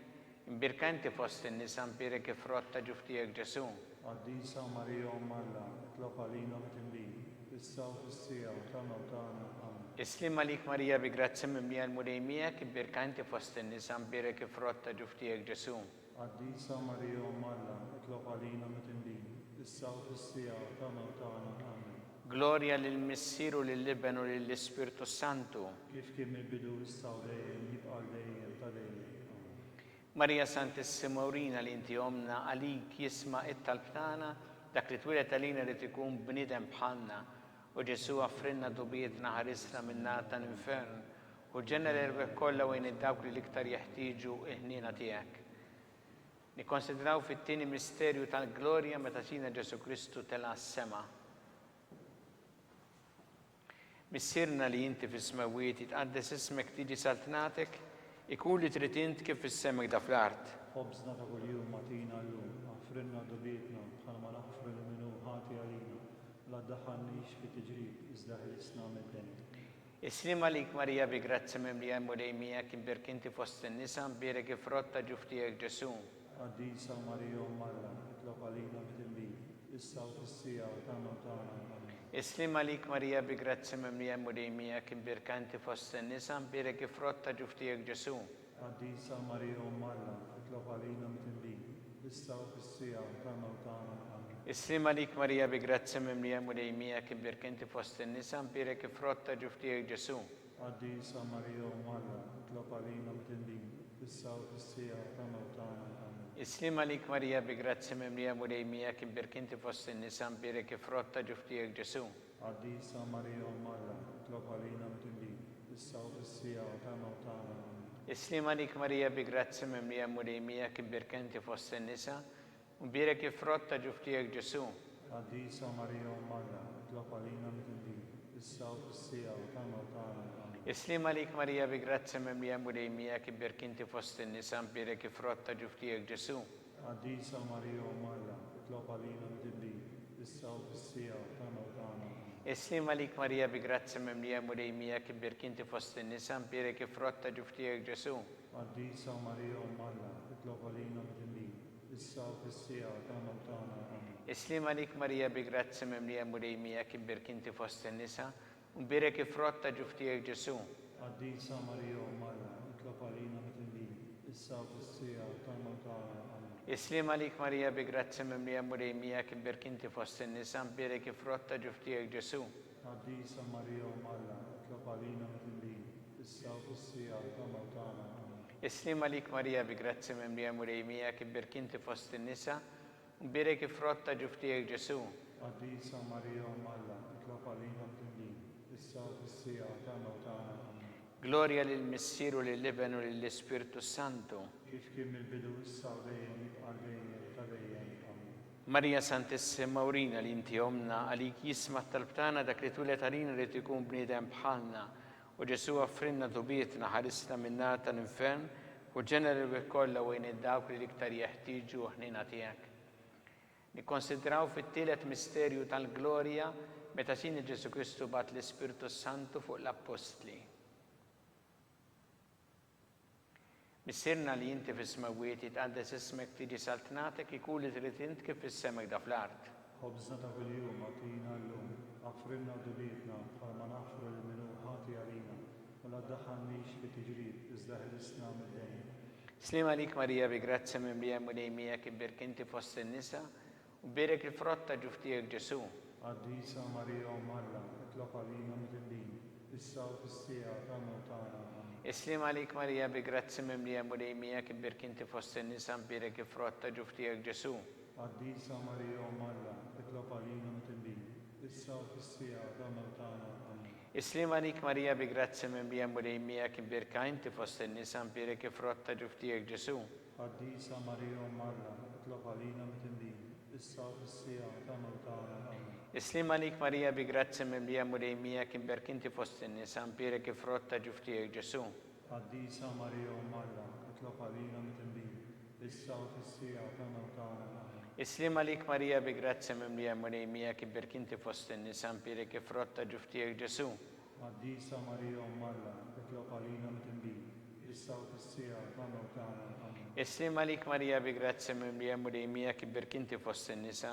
Imbierka inti fost in-nisa, imbierek il-frott ta' ġuf tiegħek Ġesù. Qaddisa Marija Omm Alla, itlob għalina midinbin, issa u fis-siegħa tal-mewt tagħna. Amen. Is-sliem għalik Marija bi grazzja mimlija l-Mulej miegħek, imbierka inti fost in-nisa, mbierek il-frott ta' ġuf tiegħek Ġesù. Qaddisa Marija Omm Alla, itlob għalina midinbin, issa u fis-siegħa tal-mewt tagħna. Amen. Glorja lill-Missier u lill-Iben u lill-Ispirtu s-Santu. Kif kien mill-bidu issa u dejjem jibqa' għal dejjem ta' dejjem. Amen. Marija Santissima urina li inti Ommna għalik jisma' it-talb tagħna, dak li twieled għalina ried ikun bniedem bħalna. O Ġesù aghfrilna dnubietna ħarisna min-nar tal-infern u ġenna l-erwieħ kollha u għin dawk li l-iktar jeħtieġu l-ħniena tiegħek. Nikkonsidraw fit-tieni misterju tal-glorja meta Sidna Ġesù Kristu tela' s-sema. Missierna li inti fis-smewwiet, jitqaddes ismek, tiġi saltnatek, ikun li trid int kif fis-sema hekda fl-art. Ħobżna ta' kuljum agħtina llum, aħfrilna dnubietna bħalma naħfru lil min hu ħati għalina, u la ddaħħalnix fi tiġrib, iżda ħelisna mid-deni. Is-sliem għalik Marija bi grazzja mimlija l-Mulej miegħek, imbierk inti fost in-nisa, mbierek il-frott ta' ġuf tiegħek Ġesù. Qaddisa Marija Omm Alla, itlob għalina midinbin, issa u fis-siegħa tal-mewt tagħna. Amen. Is-sliem għalik Marija bi grazzja mimlija l-Mulej miegħek, imbierka inti fost in-nisa, mbierek il-frott ta' ġuf tiegħek Ġesù. Qaddisa Marija Omm Alla, itlob għalina midinbin, issa u fis-siegħa tal-mewt tagħna. Amen. Is-sliem għalik Marija bi grazzja mimlija l-Mulej miegħek, imbierka inti fost in-nisa, mbierek il-frott ta' ġuf tiegħek Ġesù. Qaddisa Marija Omm Alla, itlob għalina midinbin, issa u fis-siegħa tal-mewt tagħna. Amen. Is-sliem għalik Marija bi grazzja mimlija Mulej miegħek imbierk inti fost in-nisa mbierek il-frott ta' ġuf tiegħek Ġesù. Qaddisa Marija Omm Alla, itlob għalina midinbin, issa u fis-siegħa tal-mewt tagħna. Amen. Is-sliem għalik Marija bi grazzja mimlija Mulej miegħek imbierk inti fost in-nisa u mbierek il-frott ta' ġuf tiegħek Ġesù. Qaddisa Marija Omm Alla, itlob għalina midinbin, issa u fis-siegħa tal-mewt tagħna. Amen. Is-sliem għalik Marija bi grazzja mimlija Mulej miegħek imbierk inti fost in-nisa mbierek il-frott ta' ġuf tiegħek Ġesù. Qaddisa Marija Omm Alla, itlob għalina midinbin, issa u fis-siegħa tal-mewt tagħna. Amen. Is-sliem għalik Marija bi grazzja mimlija Mulej miegħek imbierk inti fost in-nisa mbierek il-frott ta' ġuf tiegħek Ġesù. Qaddisa Marija Omm Alla, itlob għalina midinbin, issa u fis-siegħa tal-mewt tagħna. Amen. Is-sliem għalik Marija bi grazzja mimlija Mulej miegħek imbierk inti fost in-nisa, u mbierek il-frott ta' ġuf tiegħek Ġesù. Qaddisa Marija Omm Alla, itlob għalina midinbin, issa u fis-siegħa tal-mewt tagħna. Amen. Is-sliem għalik Marija bi grazzja mimlija Mulej miegħek imbierk inti fost in-nisa, mbierek il-frott ta' ġuf tiegħek Ġesù. Qaddisa Marija Omm Alla, itlob għalina midinbin, issa u fis-siegħa tal-mewt tagħna. Amen. Is-sliem għalik Marija bi grazzja mimlija Mulej miegħek imbierk inti fost in-nisa, u mbierek il-frott ta' ġuf tiegħek Ġesù. Qaddisa Marija Omm Alla, itlob għalina midinbin, issa u fis-siegħa tal-mewt tagħna. Amen. Glorja lill-Missier u lill-Iben u lill-Ispirtu s-Santu. Kif kien mill-bidu issa u dejjem jibqa' għal dejjem ta' dejjem. Amen. Marija Santissima urina li inti Ommna, għalik jisma' t-talb tagħna dak li twieled għalina ried ikun bniedem bħalna. O Ġesù offrilna tubietna, ħarisna min-nar tal-infern, u ġenna l-erwieħ kollha u għin dawk li l-iktar jeħtieġu l-ħniena tiegħek. Nikkonsidraw fit-tielet misterju tal-glorja meta Sidna Ġesù Kristu bagħat l-Ispirtu s-Santu fuq l-appostli. Missierna li inti fis-smewwiet, jitqaddes ismek, tiġi saltnatek, ikun li trid int kif fis-sema hekda fl-art. Ħobżna ta' kuljum agħtina llum, aghfrilna dnubietna bħalma naghfru lil min hu ħati għalina, u la ddaħħalnix fi tiġrib, iżda ħelisna mid-deni. Sliem għalik Marija bi grazzja mimlija l-Mulej miegħek imbierk inti fost in-nisa, u bierek il-frott ta' ġuf tiegħek Ġesù. Qaddisa Marija Omm Alla, itlob għalina midinbin, issa u fis-siegħa tal-mewt tagħna. Amen. Is-sliem għalik Marija bi grazzja mimlija l-Mulej miegħek imbierk inti fost in-nisa mbierek il-frott ta' ġuf tiegħek Ġesù. Qaddisa Marija Omm Alla, itlob għalina midinbin, issa u fis-siegħa tal-mewt tagħna. Amen. Is-sliem għalik Marija bi grazzja mimlija l-Mulej miegħek imbierka inti fost in-nisa mbierek il-frott ta' ġuf tiegħek Ġesù. Qaddisa Marija Omm Alla, itlob għalina midinbin, issa u fis-siegħa tal-mewt tagħna. Amen. Is-sliem għalik Marija bi grazzja mimlija Mulej miegħek imbierk inti fost in-nisa mbierek il-frott ta' ġuf tiegħek Ġesù. Qaddisa Marija Omm Alla, itlob għalina midinbin, issa u fis-siegħa tal-mewt tagħna. Amen. Is-sliem għalik Marija bi grazzja mimlija Mulej miegħek imbierk inti fost in-nisa mbierek il-frott ta' ġuf tiegħek Ġesù. Qaddisa Marija Omm Alla, itlob għalina midinbin, Issa u fis-siegħa ta' mewt tagħna. Amen. Is-sliem għalik Marija bi grazzja mimlija Mulej miegħek ibbierk inti fost in-nisa,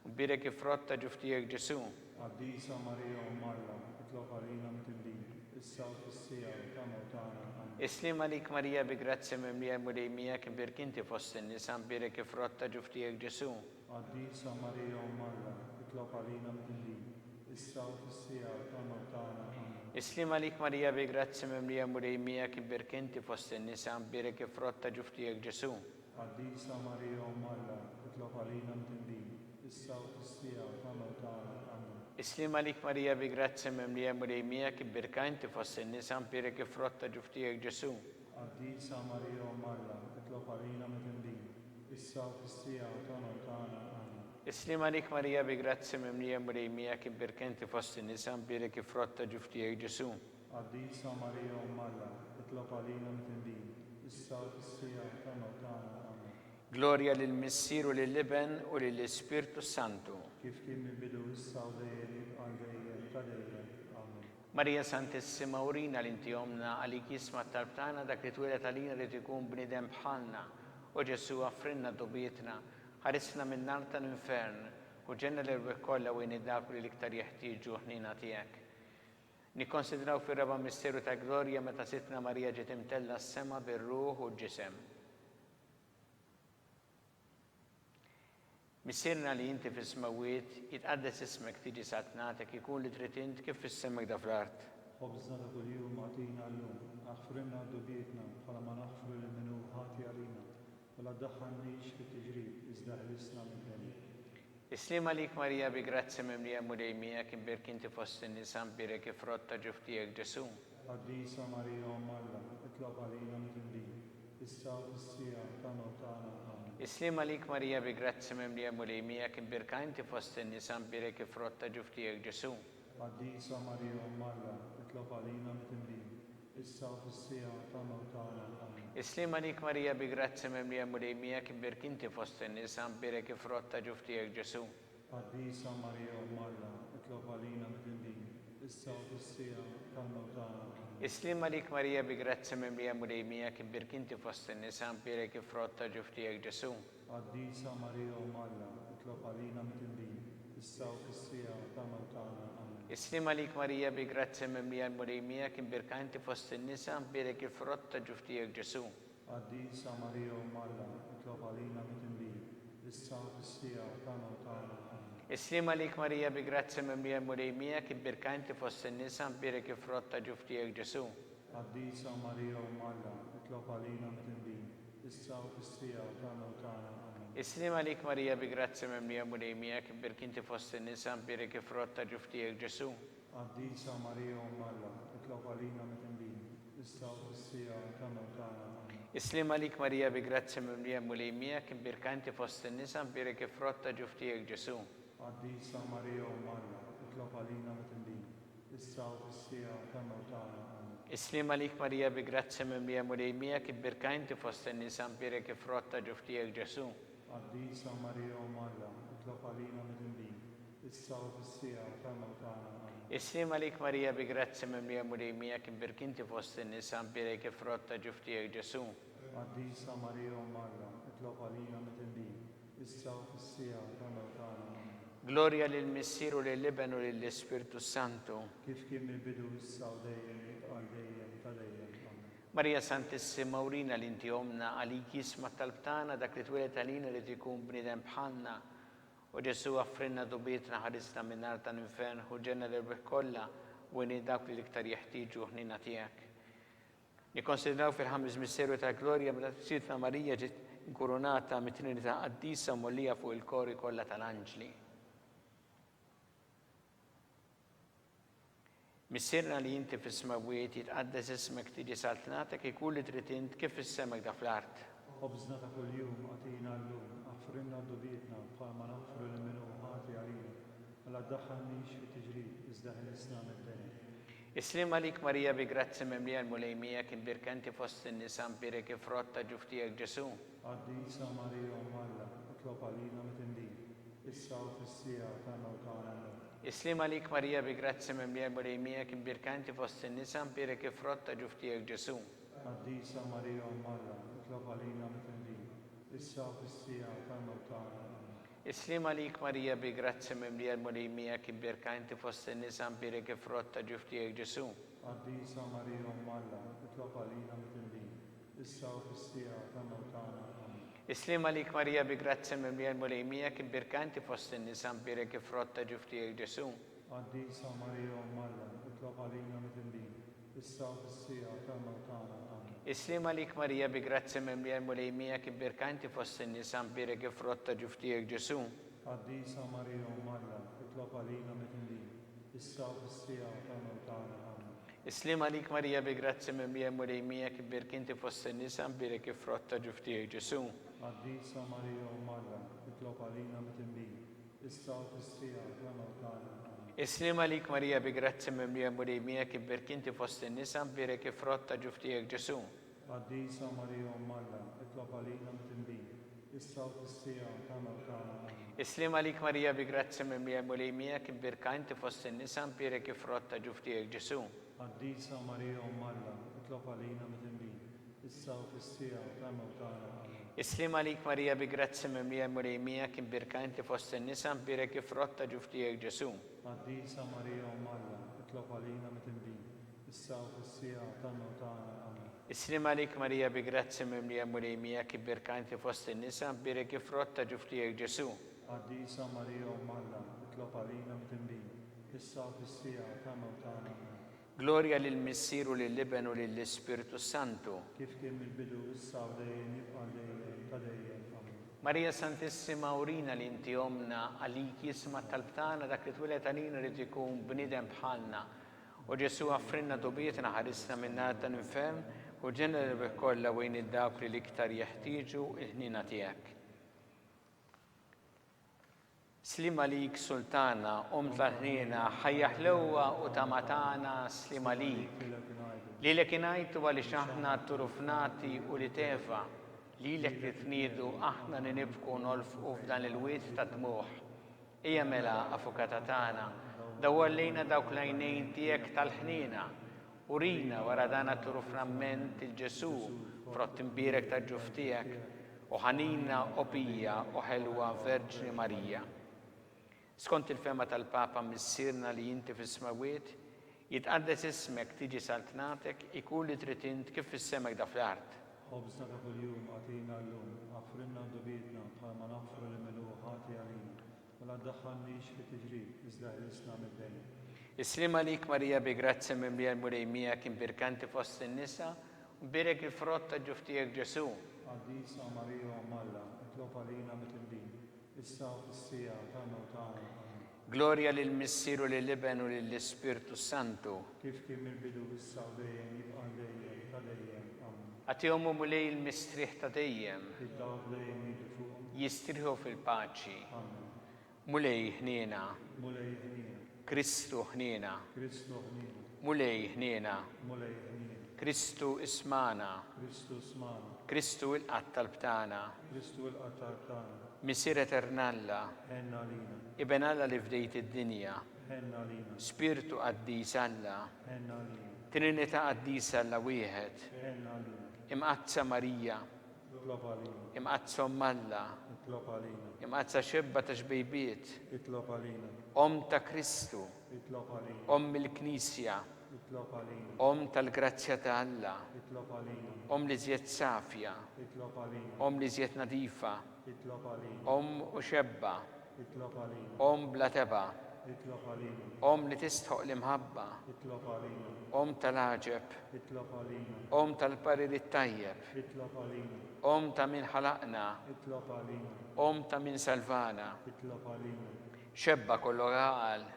u mbierek il-frott ta' ġuf tiegħek Ġesù. Qaddisa Marija Omm Alla, itlob għalina midinbin, issa u fis-siegħa ta' mewt tagħna. Amen. Is-sliem għalik Marija bi grazzja mimlija l-Mulej miegħek imbierk inti fost in-nisa, mbierek il-frott ta' ġuf tiegħek Ġesù. Qaddisa Marija Omm Alla, itlob għalina midinbin, issa u fis-siegħa ta' mewt tagħna. Amen. Is-sliem għalik Marija bi grazzja mimlija l-Mulej miegħek imbierk inti fost in-nisa, mbierek il-frott ta' ġuf tiegħek Ġesù. Qaddisa Marija Omm Alla, itlob għalina mdinbin, issa u fis-siegħa ta' mewt tagħna. Amen. Is-sliem għalik Marija bi grazzja mimlija l-Mulej miegħek, ibbierka inti fost in-nisa, mbierek il-frott ta' ġuf tiegħek Ġesù. Qaddisa Marija Omm Alla, itlob għalina mdinbin, issa u fis-siegħa ta' mewt tagħna. Amen. Is-sliem għalik Marija bi grazzja mimlija l-Mulej miegħek, ibbierka inti fost in-nisa, mbierek il-frott ta' ġuf tiegħek Ġesù. Qaddisa Marija Omm Alla, itlob għalina midinbin, issa u fis-siegħa ta' mewt tagħna. Amen. Glorja lill-Missier u lill-Iben u lill-Ispirtu s-Santu. Kif kien mill-bidu issa u dejjem jibqa' għal dejjem ta' dejjem. Amen. Marija Santissima urina li inti Ommna, għalik jisma' t-talb tagħna, dak li twieled għalina ried ikun bniedem bħalna. O Ġesù aghfrilna dnubietna, ħarisna min-nar tal-infern, u ġenna l-erwieħ kollha u għin dawk li l-iktar jeħtieġu l-ħniena tiegħek. Nikkonsidraw fir-raba' misteru ta' glorja meta Sidtna Marija ġiet imtellgħa s-sema bir-ruħ u l-ġisem. Missierna li inti fis-smewwiet, jitqaddes ismek, tiġi saltnatek, ikun li trid int kif fis-sema hekk fl-art. Ħobżna ta' kuljum agħtina llum, aħfrilna dnubietna bħalma naħfru lil min hu ħati għalina, U la ddaħħalnix fit-tiġrib, iżda ħlisna mid-deni. Is-sliem għalik Marija bi grazzja mimlija Mulej miegħek imbierk inti fost in-nisa mbierek il-frott ta' ġuf tiegħek Ġesù. Qaddisa Marija Omm Alla, itlob għalina midinbin, issa u fis-siegħa ta' mewt tagħna. Amen. Is-sliem għalik Marija bi grazzja mimlija Mulej miegħek imbierka inti fost in-nisa mbierek il-frott ta' ġuf tiegħek Ġesù. Qaddisa Marija Omm Alla, itlob għalina midinbin, issa u fis-siegħa ta' mewt tagħna. Amen. Is-sliem għalik Marija bi grazzja mimlija Mulej miegħek imbierk inti fost in-nisa mbierek il-frott ta' ġuf tiegħek Ġesù. Qaddisa Marija Omm Alla, itlob għalina midinbin, issa u fis-siegħa tal-mewt tagħna. Amen. Is-sliem għalik Marija bi grazzja mimlija Mulej miegħek imbierk inti fost in-nisa mbierek il-frott ta' ġuf tiegħek Ġesù. Qaddisa Marija Omm Alla, itlob għalina midinbin, issa u fis-siegħa ta' mewt tagħna. Amen. Is-sliem għalik Marija bi grazzja mimlija l-Mulej miegħek, imbierka inti fost in-nisa, mbierek il-frott ta' ġuf tiegħek Ġesù. Qaddisa Marija Omm Alla, itlob għalina midinbin, issa u fis-siegħa ta' mewt tagħna. Amen. Is-sliem għalik Marija bi grazzja mimlija l-Mulej miegħek, imbierka inti fost in-nisa, mbierek il-frott ta' ġuf tiegħek Ġesù. Qaddisa Marija Omm Alla, itlob għalina midinbin, issa u fis-siegħa ta' mewt tagħna. Amen. Is-sliem għalik Marija bi grazzja mimlija Mulej miegħek, imbierk inti fost in-nisa, mbierek il-frott ta' ġuf tiegħek Ġesù. Qaddisa Marija Omm Alla, itlob għalina midinbin, issa u fis-siegħa ta' mewt tagħna. Amen. Is-sliem għalik Marija bi grazzja mimlija Mulej miegħek, imbierka inti fost in-nisa, mbierek il-frott ta' ġuf tiegħek Ġesù. Qaddisa Marija Omm Alla, itlob għalina midinbin, issa u fis-siegħa ta' mewt tagħna. Amen. Is-sliem għalik Marija bi grazzja mimlija Mulej miegħek, ibbierka inti fost in-nisa mbierek il-frott ta' ġuf tiegħek Ġesù. Qaddisa Marija Omm Alla, itlob għalina midinbin, issa u fis-siegħa ta' mewt tagħna. Amen. Is-sliem għalik Marija bi grazzja mimlija Mulej miegħek, imbierk inti fost in-nisa mbierek il-frott ta' ġuf tiegħek Ġesù. Qaddisa Marija Omm Alla, itlob għalina midinbin, issa u fis-siegħa ta' mewt tagħna. Amen. Glorja lill-Missier u lill-Iben u lill-Ispirtu s-Santu. Kif kien mill-bidu issa u dejjem jibqa' għal dejjem ta' dejjem. Amen. Marija Santissima urina li inti Ommna, għalik jisma' t-talb tagħna, dak li twieled għalina ried ikun bniedem bħalna. O Ġesù aghfrilna dnubietna, ħarisna min-nar tal-infern, ħu ġenna l-erwieħ kollha u għin lil dawk li l-iktar jeħtieġu l-ħniena tiegħek. Nikkonsidraw fil-ħames misteru tal-glorja meta Sidtna Marija ġiet inkurunata mit-Trinità Qaddisa u mgħollija fuq il-kori kollha tal-anġli. Missierna li inti fis-smewwiet, jitqaddes ismek, tiġi saltnatek, ikun li trid int kif fis-sema hekk fl-art. Ħobżna ta' kuljum agħtina llum, aħfrilna dnubietna bħalma naħfru lil min hu ħati għalina, U la ddaħħalnix fit-tiġrib, iżda ħelisna mid-deni. Is-sliem għalik Marija bi grazzja mimlija l-Mulej miegħek imbierka inti fost in-nisa mbierek il-frott ta' ġuf tiegħek Ġesù. Qaddisa Marija Omm Alla, itlob għalina midinbin, issa u fis-siegħa ta' mewt tagħna. Amen. Is-sliem għalik Marija bi grazzja mimlija l-Mulej miegħek imbierka inti fost in-nisa mbierek il-frott ta' ġuf tiegħek Ġesù. Qaddisa Marija Omm Alla, itlob għalina midinbin, issa u fis-siegħa tal-mewt tagħna. Amen. Is-sliem għalik Marija bi grazzja mimlija l-Mulej miegħek imbierka inti fost in-nisa mbierek il-frott ta' ġuf tiegħek Ġesù. Qaddisa Marija Omm Alla, itlob għalina midinbin, issa u fis-siegħa tal-mewt tagħna. Amen. Is-sliem għalik Marija bi grazzja mimlija l-Mulej miegħek imbierka inti fost in-nisa mbierek il-frott ta' ġuf tiegħek Ġesù. Qaddisa Marija Omm Alla, itlob għalina midinbin, issa u fis-siegħa tal-mewt tagħna. Amen. Is-sliem għalik Marija bi grazzja mimlija l-Mulej miegħek imbierka inti fost in-nisa mbierek il-frott ta' ġuf tiegħek Ġesù. Qaddisa Marija Omm Alla, itlob għalina midinbin, issa u fis-siegħa tal-mewt tagħna. Amen. Is-sliem għalik Marija bi grazzja mimlija l-Mulej miegħek imbierka inti fost in-nisa mbierek il-frott ta' ġuf tiegħek Ġesù. Qaddisa Marija Omm Alla, itlob għalina midinbin, Issa u fis-siegħa tal-mewt tagħna. Amen. Is-sliem għalik Marija bi grazzja mimlija l-Mulej miegħek imbierk inti fost in-nisa mbierek il-frott ta' ġuf tiegħek Ġesù. Qaddisa Marija Omm Alla, itlob għalina midinbin, issa u fis-siegħa tal-mewt tagħna. Amen. Is-sliem għalik Marija bi grazzja mimlija l-Mulej miegħek imbierka inti fost in-nisa mbierek il-frott ta' ġuf tiegħek Ġesù. Qaddisa Marija Omm Alla, itlob għalina midinbin, issa u fis-siegħa tal-mewt tagħna. Amen. Is-sliem għalik Marija bi grazzja mimlija l-Mulej miegħek imbierka inti fost in-nisa mbierek il-frott ta' ġuf tiegħek Ġesù. Qaddisa Marija Omm Alla, itlob għalina midinbin, issa u fis-siegħa tal-mewt tagħna. Amen. Is-sliem għalik Marija bi grazzja mimlija l-Mulej miegħek imbierka inti fost in-nisa mbierek il-frott ta' ġuf tiegħek Ġesù. Qaddisa Marija Omm Alla, itlob għalina midinbin, issa u fis-siegħa tal-mewt tagħna. Amen. Glorja lill-Missier u lill-Iben u lill-Ispirtu s-Santu. Kif kien mill-bidu, issa u dejjem, jibqa' għal dejjem ta' dejjem. Amen. Marija Santissima urina li inti Ommna, għalik jisma' t-talb tagħna, dak li twieled għalina ried ikun bniedem bħalna. O Ġesù aghfrilna dubietna, ħarisna min-nar tal-infern, u ġenna l-erwieħ kollha u għin lil dawk li l-iktar jeħtieġu l-ħniena tiegħek. Sliem għalik Sultana, Omm tal-ħniena, ħajja ħlewwa u tama tagħna, sliem għalik. Lilek ingħajtu għaliex aħna turufnati ulied Eva, lilek nitniedu aħna li nibku u nolfqu f'dan il-wied tad-dmugħ. Ejja mela, Avukata tagħna, dawwar lejna dawk l-għajnejn tiegħek tal-ħniena, Urina wara dan għat-turuframment 'il Ġesù, frott imbierek tal-ġuf tiegħek, o ħanina, o pija, o ħelwa Verġni Marija. Skont il-fehma tal-Papa Missierna li inti fis-smewwiet, jitqaddes ismek, tiġi saltnatek, ikun li trid int kif fis-sema hekk fl-art. Ħobżna ta' kuljum agħtina llum, aħfrilna dnubietna bħalma naħfru lil min hu ħati għalina, U la ddaħħalniex fi tiġrib, iżda ħlisna mid-deni. Is-sliem għalik Marija bi grazzja mimlija l-Mulej miegħek imbierka inti fost in-nisa u mbierek il-frott ta' ġuf tiegħek Ġesù. Qaddisa Marija Omm Alla, itlob għalina midinbin, issa u fis-siegħa tal-mewt tagħna. Amen. Glorja lill-Missier u lill-Iben u lill-Ispirtu s-Santu. Kif kien mill-bidu, issa u dejjem, jibqa' għal dejjem ta' dejjem. Amen. Agħtihom, o Mulej, il-mistrieħ ta' dejjem. Id-dawl dejjem jiddi fuqhom. Jistrieħu fil-paċi. Amen. Mulej, ħniena. Mulej, ħniena. Kristu, ħniena. Kristu, ħniena. Mulej, ħniena. Mulej, ħniena. Kristu, ismagħna. Kristu, ismagħna. Kristu, ilqa' t-talb tagħna. Kristu, ilqa' t-talb tagħna. Missier etern Alla. Ħenn għalina. Iben Alla li fdejt id-dinja. Ħenn għalina. Spirtu qaddis Alla. Ħenn għalina. Trinità qaddisa Alla wieħed. Ħenn għalina. Imqaddsa Marija. Itlob għalina. Imqaddsa Omm Alla. Itlob għalina. Imqaddsa Xebba ta' xbejbiet. Itlob għalina. Omm ta' Kristu. Itlob għalina. Omm il-Knisja. Itlob għalina. Omm tal-grazzja ta' Alla. Itlob għalina. Omm l-iżjed safja. Itlob għalina. Omm l-iżjed nadifa. Itlob għalina. Omm u xebba. Itlob għalina. Omm bla tebgħa. Itlob għalina. Omm li tistħoq l-imħabba. Itlob għalina. Omm tal-għaġeb. Itlob għalina. Omm tal-parir it-tajjeb. Itlob għalina. Omm ta' min ħalaqna. Itlob għalina. Omm ta' min salvana. Itlob għalina. Xebba kollok għaqal.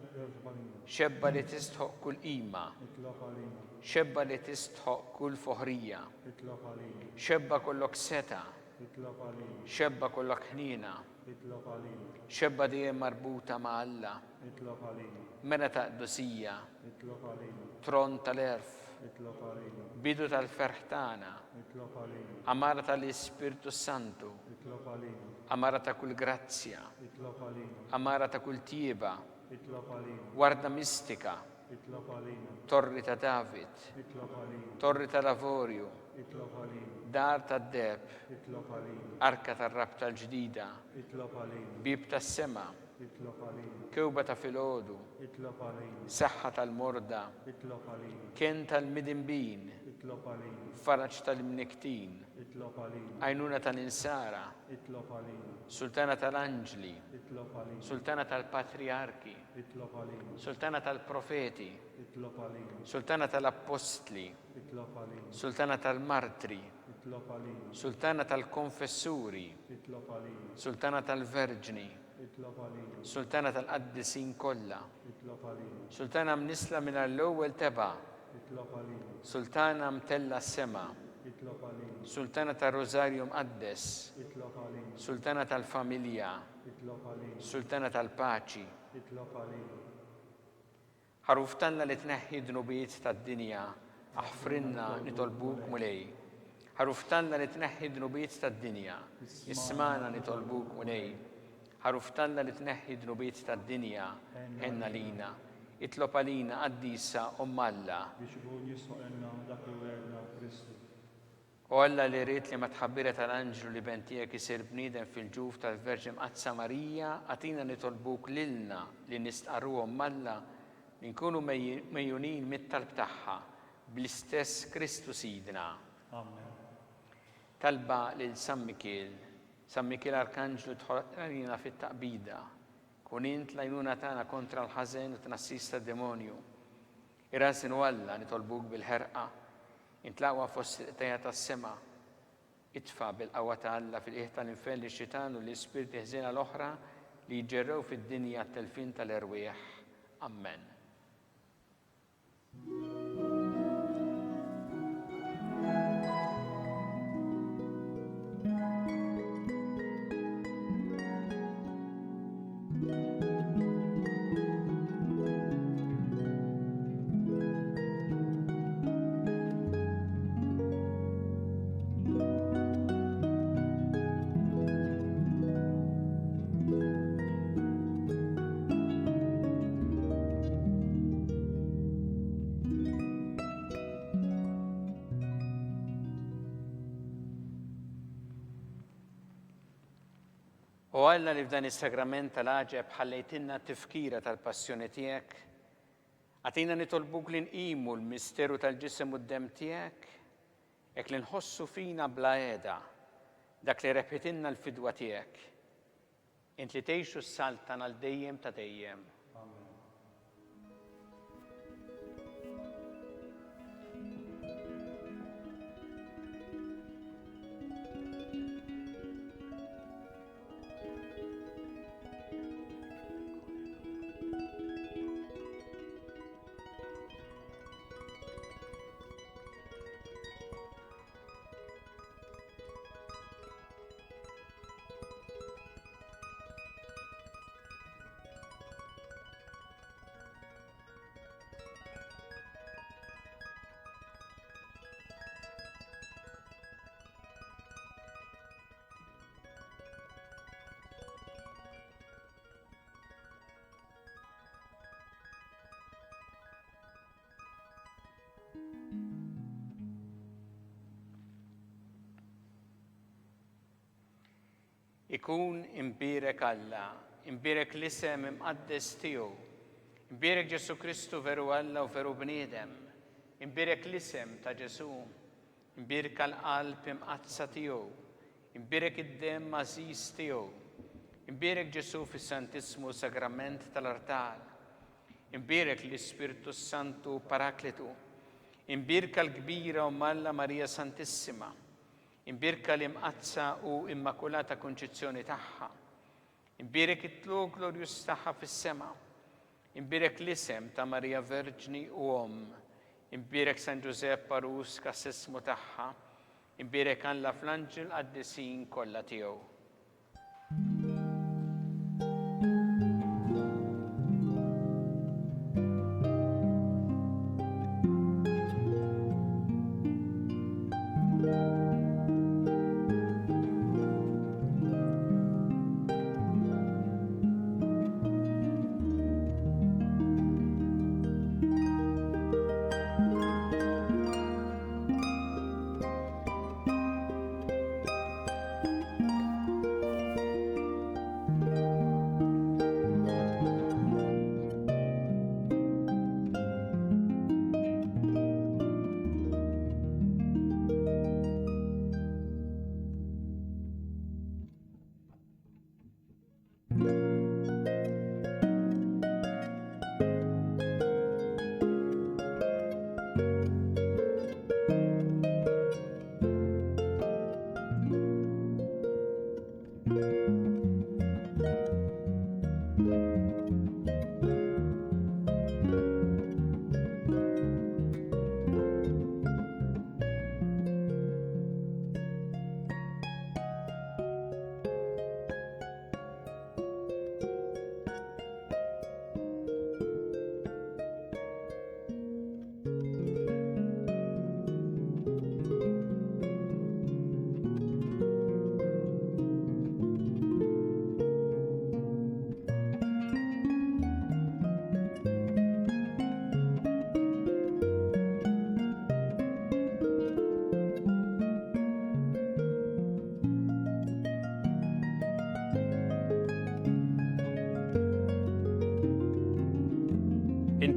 Itlob għalina. Xebba li tistħoq kull qima. Itlob għalina. Xebba li tistħoq kull foħrija. Itlob għalina. Xebba kollok setgħa. Itlob għalina. Xebba kollok ħniena. Itlob għalina. Xebba dejjem marbuta ma' Alla. Itlob għalina. Mera ta' qdusija. Itlob għalina. Tron tal-għerf. Itlob għalina. Bidu tal-ferħ tagħna. Itlob għalina. Għamara tal-Ispirtu s-Santu. Itlob għalina. Għamara ta' kull grazzja. Itlob għalina. Għamara ta' kull tjieba. Itlob għalina. Warda mistika. Itlob għalina. Torri ta' David. Itlob għalina. Torri tal-Avorju. Itlob għalina. Dar tad-Deheb. Itlob għalina. Arka tar-Rabta l-Ġdida. Itlob għalina. Bieb tas-Sema. Itlob għalina. Kewba ta' filgħodu. Itlob għalina. Saħħa tal-morda. Itlob għalina. Kenn tal-midinbin. Itlob għalina. Faraġ tal-imnikktin. Itlob għalina. Għajnuna tal-insara. Itlob għalina. Sultana tal-anġli. Itlob għalina. Sultana tal-patrijarki. Itlob għalina. Sultana tal-profeti. Itlob għalina. Sultana tal-appostli. Itlob għalina. Sultana tal-martri. Itlob għalina. Sultana tal-konfessuri. Itlob għalina. Sultana tal-verġni. Itlob għalina. Sultana tal-qaddisin kollha. Itlob għalina. Sultana mnissla mingħajr l-ewwel tebgħa. Itlob għalina. Sultana mtellgħa s-sema. Itlob għalina. Sultana tar-Rużarju Mqaddes. Itlob għalina. Sultana tal-familja. Itlob għalina. Sultana tal-paċi. Itlob għalina. Ħaruf t'Alla li tneħħi d-dnubiet tad-dinja, aħfrilna nitolbuk Mulej. Ħaruf t'Alla li tneħħi d-dnubiet tad-dinja, ismagħna nitolbuk Mulej. Ħaruf t'Alla li tneħħi d-dnubiet tad-dinja, ħenn għalina. Itlob għalina, Qaddisa Omm Alla. Biex ikun jistħoqilna dak li wegħedna Kristu. O Alla li ridt li mat-tħabbira tal-anġlu l-Iben tiegħek isir bniedem fil-ġuf tal-Verġni Mqaddsa Marija, agħtina nitolbuk lilna li nistqarru Omm Alla li nkunu megħjunin mit-talb tagħha, bl-istess Kristu Sidna. Amen. Talba lil San Mikiel. San Mikiel Arkanġlu dħol għalina fit-taqbida. Kun int l-għajnuna tagħna kontra l-ħażen u t-tnassis tad-demonju. Irażżen o Alla, nitolbuk bil-ħerqa, int l-aqwa fost il-qtajja' tas-sema. Itfa' bil-qawwa ta' Alla fil-qiegħ tal-infern lix-xitan u lill-ispirti ħżiena l-oħra li jiġġerrew fid-dinja għat-telfien tal-erwieħ. Ammen. O Alla li f'dan is-sagrament tal-għaġeb ħallejtilna t-tifkira tal-passjoni tiegħek, agħtina nitolbuk li nqimu l-misteru tal-ġisem u d-demm tiegħek, hekk li nħossu fina bla heda dak li rebħitilna l-fidwa tiegħek. Int li tgħix u ssaltan għal dejjem ta' dejjem. Amen. Ikun imbierek Alla, imbierek l-isem imqaddes tiegħu, imbierek Ġesù Kristu veru Alla u veru bniedem, imbierek l-isem ta' Ġesù, imbierka l-qalb imqaddsa tiegħu, imbierek id-demm għażiż tiegħu, imbierek Ġesù fis-Santissmu Sagrament tal-artal, imbierek l-Ispirtu s-Santu Paraklitu, imbierka l-kbira Omm Alla Marija Santissima, Imbierka l-Imqaddsa u Immakulata Kunċizzjoni tagħha. Imbierek it-tlugħ glorjuż tagħha fis-sema. Imbierek l-isem ta' Marija Verġni u Omm. Imbierek San Ġużepp għarus kassismu tagħha. Imbierek Alla fl-anġli l-qaddisin kollha tiegħu.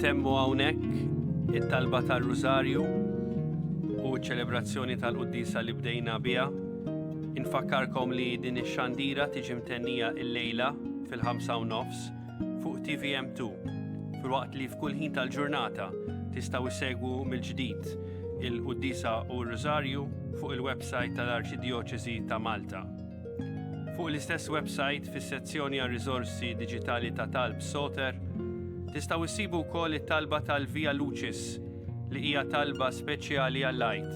Intemmu hawnhekk it-talba tar-Rużarju u ċ-ċelebrazzjoni tal-quddiesa li bdejna biha. Infakkarkom li din ix-xandira tiġi mtennija illejla fil-5 u nofs fuq TVM2, filwaqt li f'kull ħin tal-ġurnata tistgħu issegwu mill-ġdid il-quddiesa u r-Rużarju fuq il-website tal-Arċidjoċesi ta' Malta. Fuq l-istess website fis-sezzjoni għar-riżorsi diġitali ta' talb Soter, tistgħu issibu wkoll it-talba tal-Via Lucis li hija talba speċjali għall-Għid.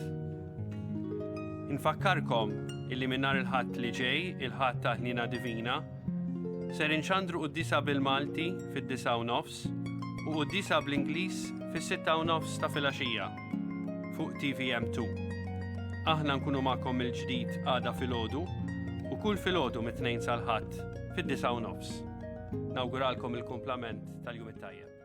Infakkarkom illi minn nhar il-Ħadd li ġej, il-Ħadd ta' Ħniena Divina, ser inxandru quddiesa bil-Malti fid-9:30 u quddiesa bl-Ingliż fis-6:30 ta' filgħaxija fuq TVM2. Aħna nkunu magħkom mill-ġdid għada filgħodu u kull filgħodu mit-Tnejn sal-Ħadd fid-9:30. Nawguralkom il-kumplament tal-jum it-tajjeb.